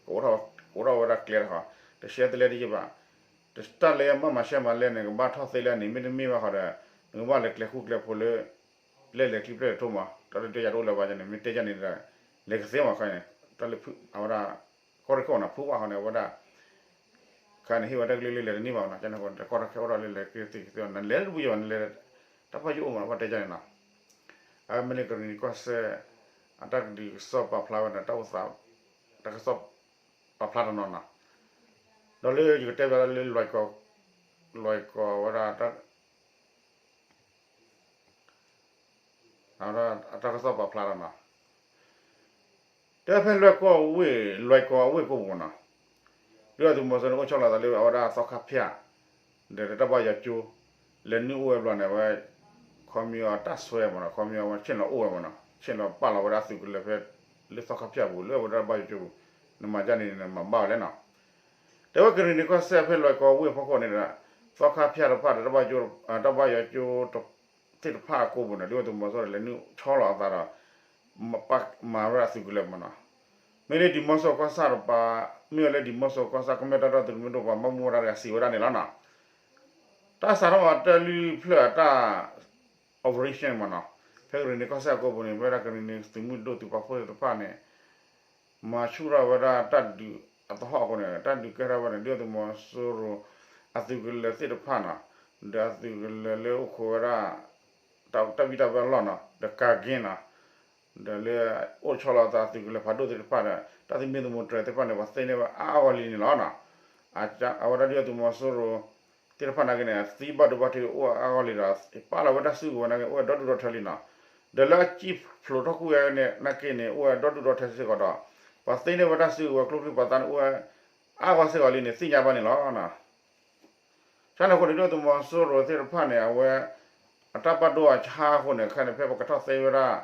ကအိၣ်ထီၣ်ဝဲဒၣ်ကျဲတခီ, တရှဲတလဲဒ်ယဘၣ်, တၢ်လၢမၤမၤရှဲမၤလဲန့ၣ် ကဘၣ်ထီၣ်သ့လၢန့ၣ် မ့တမ့ၢ်ဘၣ်ဃီဒီး နကဘၣ်လဲၤကျဲဃူကျဲဖိးလၢ ပျဲလဲၤချံပျဲလဲၤထိမး, တၢ်တတဲယၤတအိၣ်လၢၤဘၣ်န့ၣ် မ့ၢ်တဲယၤန့ၣ်ဒီး လဲၤကသ့မးခီန့ၣ်, တၢ်လၢအဝဲဒၣ် ကီၢ်ရ့ၣ်ခိၣ်နီၤ ဖုဘၣ်ဃီန့ၣ် အဝဲဒၣ် ခါန့ၣ် ဟ့ၣ်ဝဲတၢ်ကလုၢ်လၢလဲၤတန့ၢ်ဘၣ်နီၤ, ကန့ၣ်ဃိ တၢ်ကီတၢ်ခဲအိၣ်ထီၣ်လၢလဲၤကသ့ကသ့ဘၣ်နီၤ, လဲၤတပူၤယဘၣ်န့ၣ် လဲၤ တၢ်ဘၣ်ယိၣ်အိၣ်မး ဘၣ်တဲယၤန့ၣ်နီၤ, အမ့ၢ်လၢကရံၣ်နံၤကီၢ်စဲၣ် အတၢ်ကဒုးကစီၣ်ပာ်ဖျါဝဲန့ၣ် တၢ်အိၣ်သး တၢ်ကစီၣ်ပာ်ဖျါတနီၤနီၤ, ဒီးလၢယကတဲဘၣ်လၢလွဲၢ်ကီၢ် လွဲၢ်ကီၢ်ဝဲဒၣ် အတၢ်ကစီၣ်ပာ်ဖျါတနီၤ တဲဖဲလွဲၢ်ကီၢ်ဝ့ၢ် လွဲၢ်ကီၢ်အဝ့ၢ်ကိးပူၤနီၤ, ဒုၣ်ဒါသုးမီၤစိရိၤန့ၣ် အိၣ်ဆီလီၤသးလၢအဝဲဒၣ်သီခါဖၠၣ် ဒီးတၢ်ဘၣ်ယွၤကၠိ လဲၤနုာ်အိၣ်ဝဲဘျီန့ၣ် အဝဲ ခီပညီအတၢ်ဆွဲမးနီၤ, ခီပညီအဝဲဆ့ၣ်နီၤအိၣ်ဝဲမးနီၤ, ဆ့ၣ်နီၤပာ်လီၤဝဲဒၣ်အသုးကလၢၤဖဲ လၢသီခါဖၠၣ်ပူၤ လၢအဝဲဒၣ်ဘၣ်ယွၤကၠိပူၤ, နမၤဒ်န့ၣ်န့ၣ် နမၤဘၣ်ဝဲလဲၣ်နီၤ တဲဝဲကရံၣ်နံၤကီၢ်စဲၣ်ဖဲလွဲၢ်ကီၢ်ဝ့ၢ်ဖီခိၣ်န့ၣ်ဒီး သီခါဖၠၣ်တဖၣ်ဒီး တၢ်ဘၣ်ယွၤ တၢ်ဘၣ်ယွၤကၠိသ့ၣ်တဖၣ်အကိးပူၤန့ၣ် ဒုၣ်ဒါသုးမီၤစိရိၤလဲၤနုာ်ဆီလီၤအသးဒီး မၤဝဲဒၣ်သုးကလၢၤမးနီၤ, မ့ၢ်လၢဒံးမီၤစိရိၤကီၢ်ဆၣ်တပၤ မ့ၢ်ဝဲလၢဒံးမီၣ်စိကီၢ်ဆၣ်ကမျၢၢ်တၢ်ဒီသဒၢသုးမုၢ်ဒိၣ်ပှၤဘၣ်မူဘၣ်ဒါတဂၤစံးဝဲဒၣ်န့ၣ်လီၤနီၤ. တၢ်စးထီၣ်မၤတၢ်လုၢ်ဖျၢၣ်အတၢ် operation မ့ၢ်နီၤ, ဖဲကရံၣ်နံၤကီၢ်စဲၣ်အကိပူၤန့ၣ် မ့ၢ်ဝဲဒၣ်ကရံၣ်နံၤသုးမုၢ်ဒိၣ်သုးပာ်ဖှိၣ်သ့ၣ်တဖၣ်န့ၣ် မၤဆူၣ်ထီၣ်ဝဲဒၣ်တၢ်ဒုးအသဟီၣ်အဃိန့ၣ် တၢ်ဒုးကဲထီၣ်ဝဲန့ၣ် ဒုၣ်ဒါသုးမီၤစိရိၤ အသုးကလၢၤသ့ၣ်တဖၣ်နီၤ, ဒီးအသုးကလၢၤလၢအိၣ်ခိးဝဲဒၣ် တၢ်ဘံၣ်တၢ်ဘၢအလီၢ်နီၤ, ဒီးကၤက့နီၤ, ဒီးလၢအိၣ်ဆီလီၤသးသုးကလၢၤဖးဒိၣ်သ့ၣ်တဖၣ်ဒီး တၢ်သမံသမိးတြဲၤသ့ၣ်တဖၣ်န့ၣ် ပှၤသ့န့ၢ်ဝဲအါအါဂီၢ်လံန့ၣ်လီၤနီၤ. အဝဲဒၣ်ဒုၣ်ဒါသုးမီၤစိရိၤ သ့ၣ်တဖၣ်နာ်က့န့ၣ် အသံဘၣ်ဒိဘၣ်ထံးအိၣ်အါဂီၢ်လံဒီး ပာ်လီၤဝဲတၢ်စုကဝဲၤနာ်က့ အိၣ်ဝဲဒီဒူၣ်ဒီထၢလံနီၤ. ဒီးလၢအစံၣ်ဖျိးထီၣ်ကွံာ်ဝဲန့ၣ်နာ်က့န့ၣ် အိၣ်ဝဲဒီဒူၣ်ဒီထၢစ့ၢ်ကီးဒီး ပှၤသ့န့ၢ်ဝဲတၢ်စုကဝဲၤကျိချံပှၤသးန့ၣ် အိၣ်ဝဲအါဂီၢ်စ့ၢ်ကီးလံန့ၣ် သ့ၣ်ညါဘၣ်န့ၣ်လီၤ. ကန့ၣ်အဃိန့ၣ် ဒုၣ်ဒါသုးမီၤစိရိၤသ့ၣ်တဖၣ်န့ၣ် အဝဲ အတၢ်ဘၣ်ဒိအဆါအဃိန့ၣ် ခဲန့ၣ် ဖဲပကထီၣ်သ့ဝဲဒၣ်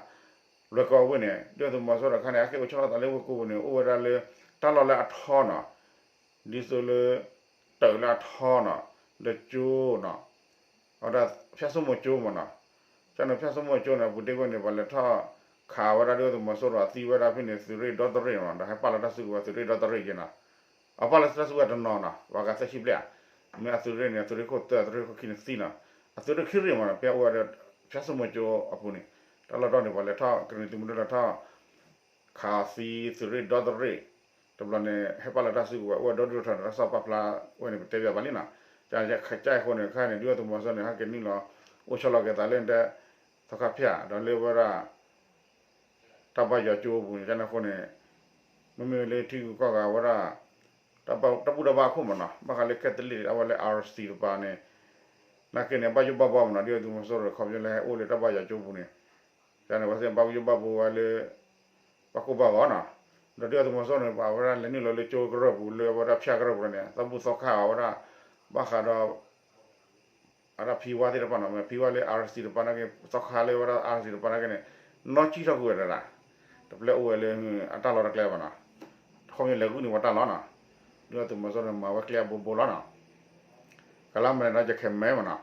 လွဲၢ်ကီၢ်ဝ့ၢ်န့ၣ် ဒုၣ်ဒါသုးမီၤစိရိၤတခါန့ၣ် အက့ၤအိၣ်ဆီလီၤသးလၢဝ့ၢ်ကိပူၤန့ၣ် အိၣ်ဝဲဒၣ်လၢ တၢ်လီၢ်လၢအထီနီၤ, ဒ်သိးလၢ တၢးလၢအထီနီၤ, ဒီးကၠိနီၤ, အဝဲဒၣ် ဖၠၣ်စိမိၤကၠိမ့ၢ်နီၤ. ကန့ၣ် ဖၠၣ်စိမိၤကၠိန့ၣ် အပူၤတ့ၢ်ဝဲန့ၣ် ပှၤလဲၤထီၣ်ခးဝဲဒၣ်ဒုၣ်ဒါသုးမီၤစိရိၤအသံဝဲဒၣ်ဖဲန့ၣ် သုးရ့ၣ်ဒီသရ့ၣ်မ့ၢ်နီၤ, ဒီးဟဲပာ်လီၤတၢ်စုကဝဲၤသုးရ့ၣ်ဒီသရ့ၣ်က့နီၤ. အပာ်လီၤတၢ်စုကဝဲၤတနီၤနီၤ ပှၤဂၤသၢဆံဘျဲၣ်ဧါ, မ့ၢ်အသုးရ့ၣ်န့ၣ် အသုးရ့ၣ်ခိၣ်သၢ အသုးရ့ၣ်ခိၣ်ခံန့ၣ်သံနီၤ, အသုးရ့ၣ်ခံရ့ၣ်မ့ၢ်နီၤ ဖဲအိၣ်ဝဲဒီး ဖၠၣ်စိမိၤကၠိအပူၤန့ၣ် တၢ်လီၢ်တတီၤန့ၣ် ပှၤလဲၤထီၣ် ကရံၣ်နံၤသုးမုၢ်ဒိၣ်လဲၤထီၣ် ခးသံသုးရ့ၣ်ဒီသရ့ၣ်, တဘျီန့ၣ် ဟဲပာ်လီၤတၢ်စုကဝဲၤ အိၣ်ဝဲဒီဒူၣ်ဒီထၢန့ၣ် တၢ်ကစီၣ်ပာ်ဖျါဝဲန့ၣ် ပတဲဘၣ်လံနီၤ. ကန့ၣ်အဃိန့ၣ် ခဲန့ၣ် ဒုၣ်ဒါသုးမီၤစိရိၤန့ၣ် ဟဲက့ၤနုာ်လီၤ အိၣ်ဆီလီၤက့ၤသးလၢဒဲ သီခါဖၠၣ် ဒီးလၢဝဲဒၣ် တၢ်ဘါယွၤကၠိအပူၤန့ၣ် ကန့ၣ်အဃိန့ၣ် မ့မ့ၢ်လၢထံဂုၤကီၢ်ဂၤဝဲဒၣ် တၢ်ဘူၣ်တၢ်ဘါအခိၣ်မ့ၢ်နီၤ ဘၣ်ဃးလၢ Catholic အဝဲလၢ RC တပၤန့ၣ် နာ်က့န့ၣ် ဘၣ်ယိၣ်ဘၣ်ဘှီမ့ၢ်နီၤ ဒုၣ်ဒါသုးမီၤစိရိၤ ခီဖျိလၢဟဲအိၣ်လၢတၢ်ဘါယွၤကၠိပူၤန့ၣ် ကန့ၣ် ပှၤသ့ၣ်ဘၣ်ယိၣ်ဘၣ်ဘှီဝဲလၢ ဘၣ်ကိၢ်ဘၣ်ဂီၤနီၤ, ဒီးဒုၣ်ဒါသုးမီၤစိရိၤန့ၣ် ပှၤဝဲဒၣ်လဲၤနုာ်လီၤလၢကၠိကရၢၢ်ပူၤလၢဝဲဒၣ်ဖၠၣ်ကရၢၢ်ပူၤန့ၣ် သးဘူၣ်သီခါအီၤဝဲဒၣ် ဘၣ်ဃးဒီး အဝဲဒၣ်ဖံဝါသ့ၣ်တဖၣ်နီၤ မ့ၢ်ဖံဝါလၢ RC တပၤနာ်က့ သီခါလၢဝဲဒၣ် RC တပၤနာ်က့န့ၣ် နီၢ်ကံၣ်ထီၣ်ကွံာ်ဝဲဒၣ် တပျဲအိၣ်ဝဲလၢ အတၢ်လီၢ်တကျဲဘၣ်နီၤ, ခီဖျိလဲၤဂုာ်န့ၢ်ဝဲတၢ်လီၢ်နီၤ, ဒုၣ်ဒါသုးမီၤစိရိၤန့ၣ် မၤဝဲကျဲအဘိဘိလီၤနီၤ, ကလါမ့ၢ်န့ၣ်ဒီး ယခဲမဲမ့ၢ်နီၤ,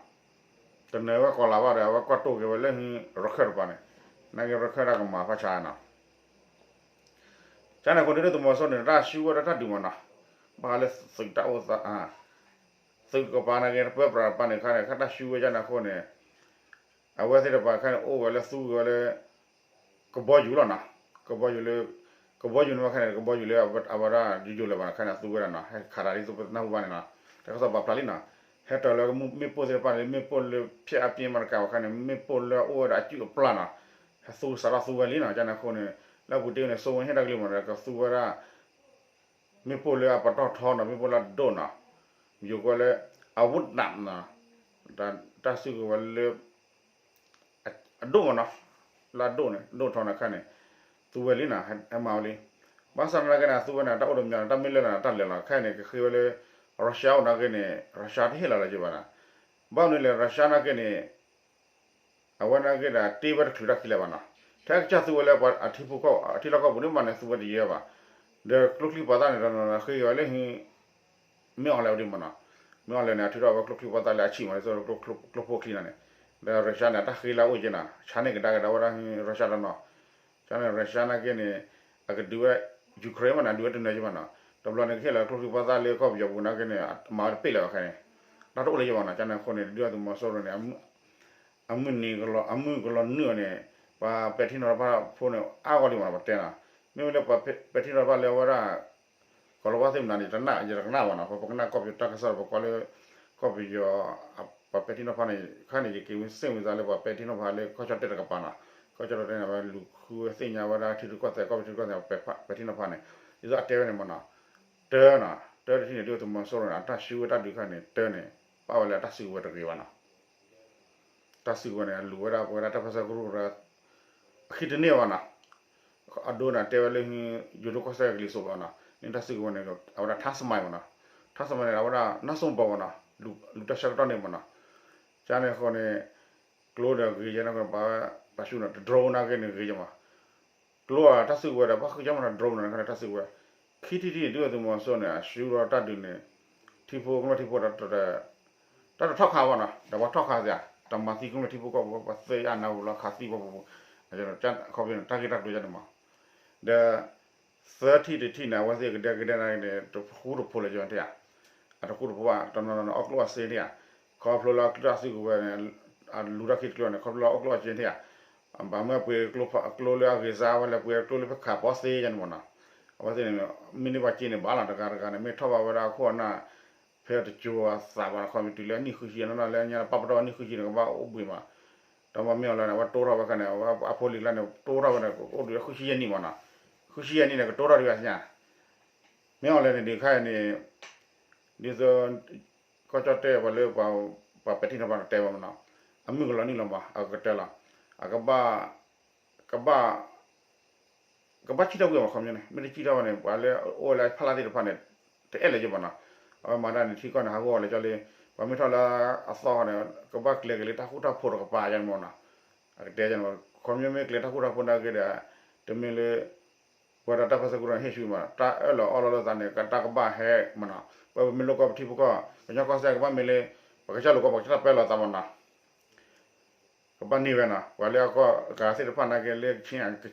တနၢၤဝဲကီးလၤဘၣ်ဒီး အဝဲကွၢ်တိၢ်က့ၤဝဲလၢ ရခၢၣ်တပၤန့ၣ်, နာ်က့ရခၢၣ်တၢ်ကမၤဖးဆါနီၤ ကန့ၣ်အဃိ ဒုၣ်ဒါသုးမီၤစိရိၤန့ၣ် တၢ်ဆူၣ်ဝဲဒၣ်တၢ်ဒုးမ့ၢ်နီၤ, ဘၣ်ဃးလၢသုးတၢ်အိၣ်သး သုးကပၤနာ်က့ တပၢပြးတပၤန့ၣ်ခါန့ၣ် ခါတၢ်ဆူၣ်ဝဲကန့ၣ်အဃိန့ၣ်, အဝဲသ့ၣ်တပၤခါန့ၣ် အိၣ်ဝဲလၢသူဝဲလၢ ကဘီယူၤလီၤနီၤ, ကဘီယူၤလၢ ကဘီယူၤန့ၣ်ဘၣ်ခါန့ၣ် ကဘီယူၤလၢအဝဲဒၣ်ယိယိလၢၤဘၣ်နီၤ ခါန့ၣ် အသူဝဲဒၣ်နီၤ ဟဲခးတၢ်ဒ်သိးပနၢ်ဟူဘၣ်န့ၣ်နီၤ, တၢ်ကစီၣ်ပာ်ဖျါလံနီၤ, ဟဲတၢၤလၢမ့ၣ်ပိၢ်သ့ၣ်တဖၣ်န့ၣ် မ့ၣ်ပိၢ်လၢဖျဲးအပြင်းမးတကးဘၣ်ခါန့ၣ် မ့ၣ်ပိၢ်လၢအအိၣ်ဝဲဒၣ်အစုၣ်အပျၢ်နီၤ, ဟဲသူစးထီၣ်သူဝဲလံနီၤ ကန့ၣ်အဃိန့ၣ် လၢအပူၤတ့ၢ်န့ၣ် စိဝဲဟ့ၣ်တၢ်ကလုၢ်မ့ၢ်ဒီး ကသူဝဲဒၣ် မ့ၣ်ပိၢ်လၢအပတီၢ်ထီနီၤ မ့ၣ်ပိၢ်လၢအဒိၣ်နီၤ, ယိၤကွဲလၢ အဝုဒၣ်နီၤ, တၢ်စုကဝဲၤလၢ အဒိၣ်မ့ၢ်နီၤ, လၢအဒိၣ်န့ၣ် ဒိၣ်ထီန့ၣ်ခါန့ၣ် သူဝဲလံနီၤ ဟဲမၤဝဲလံ, ဘၣ်ဆၣ်နာ်က့န့ၣ် အသူဝဲန့ၣ် တၢ်အိၣ်တမံၤနီၤ တၢ်မ့ၢ်လၢာ်လၢာ်န့ၣ် တၢ်လဲၤလီၤ ခဲအံၤန့ၣ် ကဃ့ဝဲလၢ Russia အိၣ်နာ်က့န့ၣ် Russia တဟ့ၣ်လီၤလၢၤက့ဘၣ်နီၤ, ဘၣ်မနုၤလဲၣ် Russia နာ်က့န့ၣ် အဝဲနာ်က့ဒီး တ့ဝဲတချုးတၢ်ခံလဲၣ်ဘၣ်နီၤ, ထဲကစၢ်သူဝဲလၢပှၤအထံဖိကီၢ် အထံလီၢ်ကီၢ်ပူၤန့ၣ်မးန့ၣ် သူဝဲတယဲဘၣ်, ဒီးကျိချံပှၤသၣ်န့ၣ် တနီၤနီၤဃ့ဝဲလၢ မ့ၢ်အီၤလဲၣ်ဝဲဒ်မးနီၤ, မ့ၢ်အီၤလဲၣ်န့ၣ် အထုးထီၣ်ဝဲကျိချံပှၤသၣ်လၢအဆံးမး ဒ်သိးကျိဖိချံနီၤန့ၣ်, ဒီး Russia န့ၣ် အတၢ်ဃ့လၢအအိၣ်က့နီၤ ဆါန့ၢ်ကဒါက့ၤဒီးဝဲဒၣ် Russia တနီၤ, ကန့ၣ် Russia နာ်က့န့ၣ် အကဒုးဝဲ Ukraine မးနီၤ ဒုးဝဲတနၢၤက့ဘၣ်နီၤ, တဘျီန့ၣ် ကဟ့ၣ်လီၤကျိချံပှၤသၣ်လၢကီၢ်ပယီၤပူၤနာ်က့န့ၣ် မၤဝဲတပ့ၢ်လၢၤဘၣ်ခဲန့ၣ်, တၢ်တအိၣ်လၢၤက့ဘၣ်နီၤ, ကန့ၣ်အဃိန့ၣ် ဒုၣ်ဒါသုးမီၤစိရိၤန့ၣ် အမုၢ်နံၤကလီၤ အမုၢ်ကလီၤနုာ်အီၤန့ၣ် ပှၤပဲာ်ထံနီၤဖးဖိန့ၣ် အါဂီၢ်လံမးနီၤ ပတဲနီၤ, မ့မ့ၢ်လၢပှၤပဲာ်ထံနီၤဖးလၢအဝဲဒၣ် ကီၤလၤဝါသ့ၣ်မနုၤန့ၣ် တနာ် ယတကနၣ်ဘၣ်နီၤ, ပကနၣ်ကီၢ်ပယီၤတၢ်ကစီၣ် ပကွၢ်လၢ ကီၢ်ပယီၤ ပှၤပဲာ်ထံနီၤဖးန့ၣ် ခါန့ၣ် ယက့ၤဝံစ့ၣ်ဝံသးလၢပှၤပဲာ်ထံနီၤဖးလၢကီၢ်ကၠီၣ်တဲၣ်တကပၤနီၤ, ကီၢ်ကၠီၣ်တဲၣ်န့ၣ် အဝဲလူၤဃုဝဲသ့ၣ်ညါဝဲဒၣ်ထံရူၢ်ကီၢ်သဲး ကီၢ်ပယီၤထံရူၢ်ကီၢ်သဲး ပဲာ်ထံနီၤဖးန့ၣ် ဒ်သိးအတဲဝဲန့ၣ်မးနီၤ, တၢနီၤ တၢတထံၣ်န့ၣ် ဒုၣ်ဒါသုးမီၤစိရိၤန့ၣ် အတၢ်ဆူၣ်ဝဲတၢ်ဒုးခါန့ၣ် တၢန့ၣ် ပာ်ဝဲလၢအတၢ်စုကဝဲၤတဂ့ၤဘၣ်နီၤ တၢ်စုကဝဲၤန့ၣ် အလူၤဝဲဒၣ်ပဝဲဒၣ်တၢ်ပၢဆှၢကရူၢ်ကရၢ အခံတန့ၢ်ဘၣ်နီၤ, အဒိန့ၣ် တဲဝဲလၢ ယိၤဒိၣ်ကီၢ်စဲၣ်ကလံၤစိးဘၣ်နီၤ, န့ၣ်တၢ်စုကဝဲၤန့ၣ် အဝဲဒၣ်ထါစမါဘၣ်နီၤ, ထါစမါန့ၣ် အဝဲဒၣ်နၢ်စိဘီဘၣ်နီၤ, လူၤတၢ်ဆၢကတီၢ်န့ၣ်ဘၣ်နီၤ, ကန့ၣ်အဃိန့ၣ် ကျိဒီးဂ့ၤယဲန့ၣ် ပှၤပာ်ဆူၣ်နီၤ တ drone နာ်က့န့ၣ်ဂ့ၤယဲမး ကျိအတၢ်စုကဝဲၤဒီး ဘၣ်ဃုကမၤနီၤ drone နီၤ တၢ်စုကဝဲၤ, ခံထံၣ်တထံၣ်န့ၣ် ဒုၣ်ဒါသုးမီၤစိရိၤန့ၣ် အဆူၣ်ထီၣ်တၢ်ဒုးန့ၣ် ထံဖိကမျၢၢ်ထံဖိဒီး တၢ်တထီၣ်ခးဘၣ်နီၤ ဒီးပှၤထီၣ်ခးစ့ၢ် တမၤသံကမျၢၢ်ထံဖိကီၢ်ဖိ ပှၤသ့ၣ်ညါနၢ်ဟူလီၤခးသံပှၤပူၤပူၤ, ခီဖျိန့ၣ် တၢ်ဂ့ၢ်တၢ်ကျိၤယါန့ၣ်မး, ဒီး သၢထံၣ်တထံၣ်န့ၣ် အဝဲသ့ၣ်ကဒဲကဒဲန့ၣ် တဃူတဖိးလၢၤကၠီန့ၣ်ဧါ, အတဃူတဖိးဘၣ် တနီၤနီၤန့ၣ် အီၣ်ကျိၣ်အစ့န့ၣ်ဧါ, ခီဖျိလၢအကျိၣ်အစ့ကဝဲၤန့ၣ် အလူၤတၢ်ခံတကျိၤန့ၣ် ခီဖျိလၢအီၣ်ကျိၣ်အစ့န့ၣ်ဧါ, ဘၣ်မ့ၢ်ပှ့ၤကျိလၢအဂ့ၤစါဝဲလၢပှ့ၤကျိလၢဖဲခးပီသ့ယန့ၣ်မ့ၢ်နီၤ, အဝဲသ့ၣ်န့ၣ် မ့ၢ်န့ၢ်ဘၣ်စ့န့ၣ် ဘၣ်လီၤတဂၤတဂၤန့ၣ် မ့ၢ်ထီၣ်ဘၣ်ဝဲဒၣ်အခိၣ်အနၢ် ဖဲတစိၤအသးဘၣ်နီၤ ခီမ့ၢ်တုၤလၢနံၣ်ဃုဆံ နီၢ်နီၢ်လၢညါပၢ်ပတီၢ်နံၣ်ဃုဆံန့ၣ် ကဘၣ်အိၣ်ဘှံးမး, ဒီးမ့ၢ်အီၤလၢန့ၣ် အဝဲတိၢ်ထီၣ်ဝဲခါန့ၣ် အဝဲအဖိလံၤကျါန့ၣ် တိၢ်ထီၣ်ဝဲန့ၣ် အိၣ်ဒံးဃုဆံယဲၢ်နံၣ်မ့ၢ်နီၤ, ဃုဆံယဲၢ်နံၣ်န့ၣ် ကတိၢ်ထီၣ်ဒံးဘၣ်သ့ၣ်ညါ, မ့ၢ်အီၤလၢန့ၣ်ဒုးခါအံၤန့ၣ် ဒ်သိး ကီၢ်ကၠီၣ်တဲၣ်ပှၤလၢ ပှၤပဲာ်ထံနီၤဖးတဲဝဲမ့ၢ်နီၤ, အမုၢ်ကလီၤနံၣ်လီၤမး အကတၢၢ်လီၤ, အကဘၣ် ကဘၣ် ကဘၣ်စံၣ်ထီၣ်ကွံာ်မး ခီပညီန့ၣ် မ့ၢ်တစံၣ်ထီၣ်ဘၣ်န့ၣ် ပှၤလၢအအိၣ်ဝဲလၢဖီလာ်သ့ၣ်တဖၣ်န့ၣ် တအဲၣ်လၢၤက့ၤဘၣ်နီၤ, အဝဲမၤတၢ်န့ၣ် ထံကီၢ်န့ၣ် ဟးဂီၤလၢကၠီလံ, ပှၤမ့ၢ်ထီၣ်လၢအသီဃီန့ၣ် ကဘၣ်ကျဲၤက့ၤလၢတၢ်ဃူတၢ်ဖိးတကပၤယါန့ၣ်မ့ၢ်နီၤ, အကတဲယါန့ၣ်မ့ၢ် ခီပညီမ့ၢ်ကျဲၤတၢ်ဃူတၢ်ဖိးနာ်က့ဒီး တမ့ၢ်လၢ ပဝဲဒၣ်တၢ်ပၢဆှၢကရူၢ်န့ၣ် ဟ့ၣ်ဆူၣ်မး တၢ်အၢၣ်လီၤအီလီၤလိာ်သးန့ၣ် ကတၢ်ကဘၣ်ဟဲမ့ၢ်နီၤ, ပဝဲပမ့ၢ်လိၣ်ကီၢ်ပထံပကီၢ် ကညီကီၢ်စဲၣ်ကဘၣ်မ့ၢ်လၢ ပကစၢ်လိာ်ကီၢ် ပကစၢ်တၢ်ပၢလီၤသးမ့ၢ်နီၤ ကဘၣ်န့ၢ်ဝဲနီၤ, ပှၤလၢအကီၢ်အဂၤသ့ၣ်တဖၣ်နာ်က့လၢကဆ့ၣ် ကဆ့ၣ်ဧါ,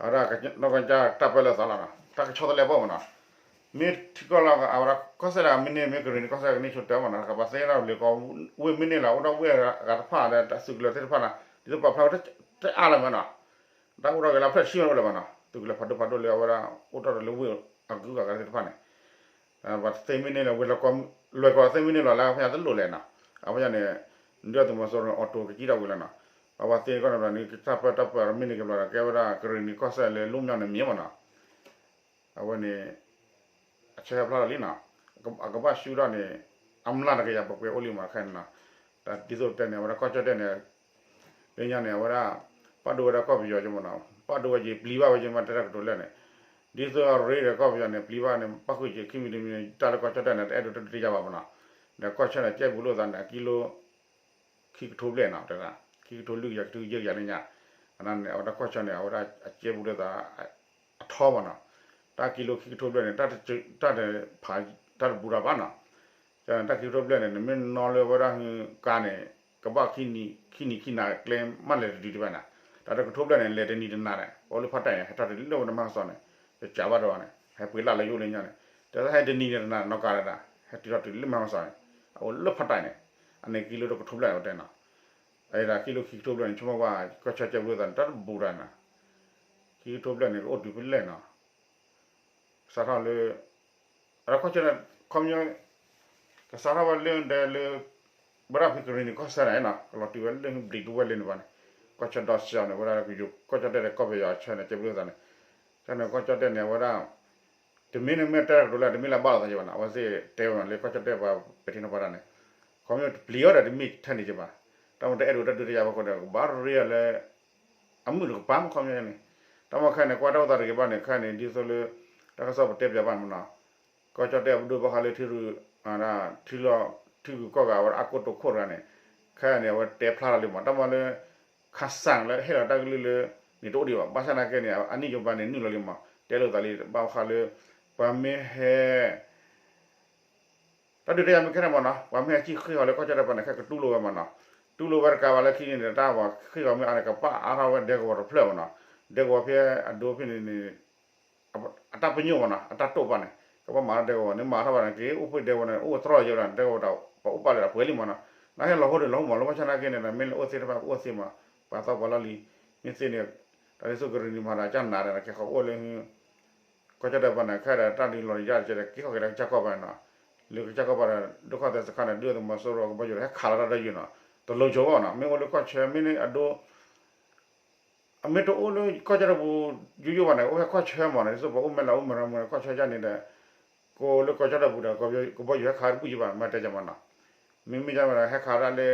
အဝဲဒၣ်နီၢ်ကီၢ်ကၠီၣ်တၢ်ပၢလီၤသးလီၤနီၤ, တၢ်ကဆီတလဲအဘီၣ်မ့ၢ်နီၤ, မ့ၢ်ထံကီၢ်လီၤ အဝဲဒၣ်ကီၢ်စဲၣ်ဒၣ် မ့ၢ်န့ၢ်မ့ၢ်ကရံၣ်နံၣ်ကီၢ်စဲၣ်ကန့ၢ်ဆိတၢ်မ့ၢ်နီၤ, ကဘၣ်သ့ဒၣ်လၢကီၢ် ဝ့ၢ်မ့ၢ်န့ၢ်လီၤ အိၣ်ဒၣ်ဝ့ၢ်အဂၤတဖၣ်ဒီး သုးကလၢၤသ့ၣ်တဖၣ်နီၤ, ဒ်သိးပာ်ဖျါဝဲတအါလၢၤမ့ၢ်နီၤ, တၢ်အိၣ်ထီၣ်က့ၤလၢဖျၢၣ်ဆံၣ်မ့ၢ်အိၣ်လၢၤမ့ၢ်နီၤ, သုးကလၢၤဖးဒိၣ်ဖးဒိၣ်လၢအဝဲဒၣ် အိၣ်ထီၣ်ဒီးလၢဝ့ၢ်အဂုၤအဂၤသ့ၣ်တဖၣ်န့ၣ် ပှၤသ့မ့ၢ်န့ၢ်လီၤ ဝ့ၢ်လီၤကီ လွဲၢ်ကီၢ်သ့မ့ၢ်န့ၢ်လီၤလၢအဖဲညါတလိၣ်လဲၣ်နီၤ, အဖဲညါန့ၣ် ဒုၣ်ဒါသုးမီၤစိရိၤန့ၣ် အီၣ်တိၤကကံထီၣ်ဝံၤလီၤနီၤ, အဝဲသ့ၣ်ကီၢ်န့ၣ်ဘျီန့ၣ် တၢ်ပၢတၢ်ပၢမ့ၢ်န့ၢ်က့ၤဘျီဒီး ကဲဝဲဒၣ်ကရံၣ်နံၣ်ကီၢ်စဲၣ်လၢ လူမျိုး န့ၣ်မ့ၢ်မ့ၢ်နီၤ, အဝဲန့ၣ် အဆၢဟဲဖျါထီၣ်လံနီၤ, အကဘၣ်ဆူၣ်ထီၣ်န့ၣ် အမျးတကယၤပှဲၤပှဲၤအိၣ်လံမ့ၢ်တခါန့ၣ်နီၤ, ဒ်သိးတဲန့ၣ် အဝဲဒၣ်ကီၢ်ကၠီၣ်တဲၣ်န့ၣ် လၢညါန့ၣ် အဝဲဒၣ် ပာ်ဒိၣ်ဝဲဒၣ်ကီၢ်ပယီၤက့မ့ၢ်နီၤ, ပာ်ဒိၣ်ဝဲက့ၤ ပျံၤဘၣ်ဝဲက့ၤမ့ၢ်တဲတၢ်ကတိၤလဲၣ်န့ၣ်, ဒ်သိးအရ့ဒီးကီၢ်ပယီၤန့ၣ် ပျံၤဘၣ်န့ၣ် ဘၣ်ဃုာ်က့ၤခံမံၤတမံၤန့ၣ် တၢ်လၢကီၢ်ကၠီၣ်တဲၣ်န့ၣ် တအဲၣ်ဒိးတဒုးတယၤဘၣ်မ့ၢ်နီၤ, ဒီးကီၢ်ဆၢန့ၣ် ကဲဘူးလိာ်သးန့ၣ် အကံလိ ခံကထိဘျဲၣ်နီၤ, ခံကထိလွံၢ်ကယၤ ခံကထိယဲၢ်ကယၤလၢညါ, အန့ၣ် အဝဲဒၣ်ကီၢ်ဆၢန့ၣ် အဝဲဒၣ်အကဲဘူးလိာ်သး အထီဘၣ်နီၤ, တၢ်ကံလိခံကထိဘျဲၣ်န့ၣ် တၢ်တဖး တၢ်တဘူးတၢ်ဘၣ်နီၤ, တၢ်ခံကထိဘျဲၣ်န့ၣ် နမ့ၢ်နီၣ်လၢဝဲဒၣ်ကါန့ၣ် ကဘၣ်ခံနံၤခံနၤကျဲမးလဲၤတဒုးတဘၣ်န့ၣ်, တၢ်တကထိဘျဲၣ်န့ၣ် လဲၤတနံၤတနၤန့ၣ် ပှၤအိၣ်လၢဖးတၢ်န့ၣ် ဟဲထီၣ်တုၤလၢဝဲဒၣ်မဲၢ်ဟီၣ်စီၤန့ၣ် တကးဘၣ်ဒီးန့ၣ် ဟဲပှ့ၤလၢ်လၢယအိၣ်လၢညါန့ၣ်, တဲသးဟဲတနံၤန့ၣ်တနၤနီၢ်ကါဒၣ် ဟဲတုၤထီၣ်တုၤလၢမဲၢ်ဟီၣ်စီၤန့ၣ် အအိၣ်လၢဖးတၢ်န့ၣ်, အန့ၣ်ကံလိတကထိဘျဲၣ်န့ၣ် ပတဲနီၤ အအံၤဒၣ်ခံကထိခံကထိဘျဲၣ်န့ၣ် ဆိကမိၣ်ကွၢ် ကီၢ်ဆၢကဲဘူးလိာ်သးန့ၣ် တၢ်တဘူးတၢ်န့ၣ်, ခံကထိဘျဲၣ်န့ၣ် ကအိၣ်တုၤဖဲလဲၣ်နီၤ, ကစးထီၣ်လၢ အဒီးကီၢ်ဆၢန့ၣ် ခီပညီ ကစးထီၣ်ဝဲလၢဒဲလၢ ဝဲဒၣ်ဖဲကရံၣ်နံၣ်ကီၢ်စဲၣ်န့ၣ်နီၤ ကလီၤတုၤဝဲလၢဘျံးဒိဝဲၢ်လၢန့ၣ်ဘၣ်န့ၣ်, ကီၢ်ဆၢဒီးစၢၤန့ၣ် ဝဲဒၣ်ကီၢ်ကၠီၣ်တဲၣ်ဒီးကီၢ်ပယီၤဆၢန့ၣ် ကဲဘူးလိာ်သးန့ၣ်, တၢ်န့ၣ်ကီၢ်ကၠီၣ်တဲၣ်န့ၣ် အဝဲဒၣ် တမ့ၢ်န့ၣ်မ့ၢ်တဲတၢ်ကတိၤလၢ တမ့ၢ်လၢဘၣ်လိာ်သးက့ၤဘၣ်နီၤ, အဝဲသ့ၣ်တဲဝဲနီၤ လၢကီၢ်ကၠီၣ်တဲၣ်ပှၤပဲာ်ထံနီၤဖးတၢ်န့ၣ်, ခီပညီတပျံၤအီၤဒီးတမ့ၢ်ထဲန့ၣ်က့ၤဘၣ်, တၢ်မ့ၢ်တအဲၣ်ဒိးတၢ်ဒုးတယၤဘၣ်ဃိဒီး ကဘၣ်ရ့အီၤလၢ အမုၢ်တကပၤမ့ၢ်ခီပညီန့ၣ်, တၢ်မ့ၢ်ခဲန့ၣ် ကွၢ်တၢ်အိၣ်သးတဂ့ၤဘၣ်န့ၣ် ခဲန့ၣ် ဒ်သိးလၢ တၢ်ကစီၣ်ပတဲပၠးဘၣ်မ့ၢ်နီၤ, ကီၢ်ကၠီၣ်တဲၣ်ပဒိၣ်ဘၣ်ဃးလၢထံရူၢ် ထံလီၢ် ထံဂုၤကီၢ်ဂၤ အဝဲဒၣ်အကိတိာ်ခိၣ်တဂၤန့ၣ်, ခဲန့ၣ် အဝဲတဲဖျါထီၣ်လံမး တၢ်မ့ၢ်လၢ ခးစၢ်လၢဟ့ၣ်လီၤတၢ်ကလုၢ်လၢ န့ၣ်တအိၣ်ဒံးဘၣ်, ဘၣ်ဆၣ်သနာ်က့န့ၣ် အနံၣ်ယိဘၣ်န့ၣ် နုာ်လီၤလံမး တဲလိာ်သးလံ ဘၣ်ဃးလၢ ပှၤမ့ၢ်ဟဲ တၢ်ဒုးတၢ်ယၤမ့ၢ်ခဲန့ၣ်မ့ၢ်နီၤ ပှၤမ့ၢ်ဟဲကံၣ်ဃ့ၢ်ဃီၤလၢကီၢ်ကၠီၣ်တဲၣ်ပှၤန့ၣ် ခဲကတူၢ်လိာ်ဝဲမ့ၢ်နီၤ, တူၢ်လိာ်ဝဲတကးဘၣ်လၢခံန့ၣ် တၢ်ပှၤဃ့ၢ်ဃီၤမ့ၢ်အါန့ၣ် ကပာ်အါထီၣ်ဝဲဒဲကဝီၤတဖျၢၣ်မ့ၢ်နီၤ, ဒဲကဝီၤဖဲအဒိဖဲန့ၣ်န့ၣ် အတၢ်ပညိၣ်မ့ၢ်နီၤ အတၢ်တိာ်ပာ်န့ၣ် ကဘၣ်မၤထီၣ်ဒဲကဝီၤန့ၣ် မၤထီၣ်ဘၣ်န့ၣ် က့ၤအိၣ်ဖှ့ၣ်ဒဲကဝီၤန့ၣ် အိၣ်သရီယဲၢ်ဝဲဒၣ် ဒဲကဝီၤတၢ်ပှၤအိၣ်ပာ်လၢတၢ်ပှဲၤလံမ့ၢ်နီၤ, နဟဲလီၤဟိဒီးလီၤဟိမး လၢဘၣ်ဆၣ်သနာ်က့န့ၣ် မ့ၢ်လၢအိၣ်သ့ၣ်တဖၣ်ကအိၣ်သ့မး ပှၤသီပှၤလီၢ်လံၤ မ့ၢ်သ့န့ၣ် တၢ်ဒ်သိးကရံၣ်နံၣ်မၤတၢ်ကနၤဒီး ကဲဃီၤအိၣ်လၢ ကီၢ်ကၠီၣ်တဲၣ်ပှၤန့ၣ် ခဲဒီးတၢ်ဒုးလီၤယၤတကဲဒီး က့ၤဃီၤက့ၤလၢကစၢ်ကီၢ်ပှၤန့ၣ်နီၤ, လၢကစၢ်ကီၢ်ပှၤဒီး ဒုက္ခသည်စခန်းန့ၣ် ဒုၣ်ဒါသုးမီၤစိရိၤကဘီယူၤဒီး ဟဲခးလီၤတၢ်ဒၢယုာ်နီၤ, တလိၤဆိဘၣ်နီၤ, မ့ၢ်အိၣ်လၢကီၢ်ဆၢ မ့ၢ်န့ၣ်အဒိ အမ့ၢ်တအိၣ်လၢကီၢ်ကၠီၣ်တဲၣ်ပူၤ ယိယိဘၣ်န့ၣ် အိၣ်ဖဲကီၢ်ဆၢမးန့ၣ် ဒ်သိးပှၤအိၣ်မဲာ်လးအိၣ်မဲာ်ရၤမူန့ၣ် ကီၢ်ဆၢယါန့ၣ်ဒီး ကအိၣ်လၢကီၢ်ကၠီၣ်တဲၣ်ပူၤဒီး ကဘီယူၤဟဲခးတဘူၣ်ယိဘၣ် မ့ၢ်တဲယၤမးနီၤ, မ့မ့ၢ်ယါမးဒီး ဟဲခးဒၣ်လၢ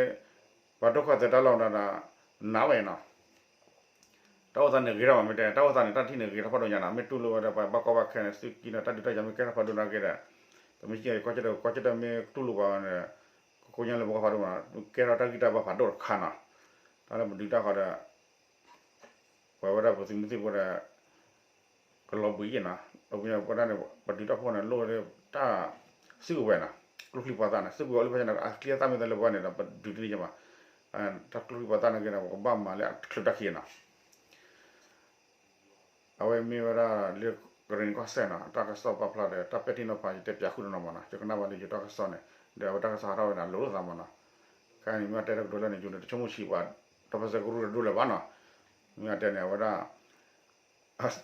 ပှၤဒိၣ်ခီၣ်သဲးတၢ်လီၢ်ဒီး နးဝဲနီၤ တၢ်အိၣ်သးန့ၣ်ဂ့ၤထီၣ်မး မ့ၢ်တဲ တၢ်အိၣ်သးန့ၣ် တၢ်ထံၣ်န့ၣ်ဂ့ၤထီၣ်ဖးဒိၣ်ညါနီၤ, မ့ၢ်တူၢ်လိာ်ဝဲဒီး ပှၤဘၣ်ကီဘၣ်ခဲန့ၣ် သုးက့န့ၣ် တၢ်ဒုးတၢ်ယၤမ့ၢ်ကဲထီၣ်ဖးဒိၣ်နာ်က့ဒီး ပမ့ၢ်စံးကီၢ်ကၠီၣ်တဲၣ် ကီၢ်ကၠီၣ်တဲၣ်မ့ၢ်တူၢ်လိာ်ပှၤန့ၣ် ကကိညါလၢပကီၢ်ဖးဒိၣ်မး ကဲထီၣ်တၢ်ဂံၢ်တၢ်ဘါဖးဒိၣ်တခါနီၤ, တၢ်လၢပဒုးတၢ်ဃီဒီး ပှၤဝဲဒၣ်ပသုးမုၢ်သံၣ်ဘိဒီး ကလီၤဘှံးယဲၢ်နီၤ, အဝဲန့ၣ် ပဝဲဒၣ်န့ၣ် ပဒုးတၢ်ဖီၣ်န့ၣ် လိၣ်ဝဲဒၣ်တၢ်စုကဝဲၤနီၤ, ကျိချံပှၤသၣ်န့ၣ် စုကဝဲၤအိၣ်လၢပှၤန့ၣ် အချံအသၣ်မ့ၢ်သးလၢပှၤန့ၣ်ဒီး ပဒုးတန့ၢ်ကမး, တၢ်ကျိချံပှၤသၣ်နာ်က့ဒီး ပကဘၣ်မၤလၢအချုးတၢ်ခံနီၤ အဝဲမ့ၢ်ဝဲဒၣ်လၢကရ့ၣ်နံၤကီၢ်စဲၣ်နီၤ တၢ်ကစီၣ်ပာ်ဖျါဒီး တၢ်ပဲာ်ထံနီၤဖး ယတဲပၠးဃုာ်တနီၤမးနီၤ ယကနၣ်ဘၣ်လၢယိၤတၢ်ကစီၣ်န့ၣ် ဒီးအဝဲတၢ်ကစီၣ်ဟးထီၣ်ဝဲန့ၣ် အလိၤလိာ်သးမးနီၤ. ခဲအံၤန့ၣ်မ့ၢ်တဲတကတိၤလၢန့ၣ် ယိၤန့ၣ် တဆိကမိၣ်ဆံးပှၤ တၢ်ပၢၢ်ဆၢကရူၢ်တဒိၣ်လၢၤဘၣ်နီၤ. မ့ၢ်အတဲန့ၣ် အဝဲဒၣ်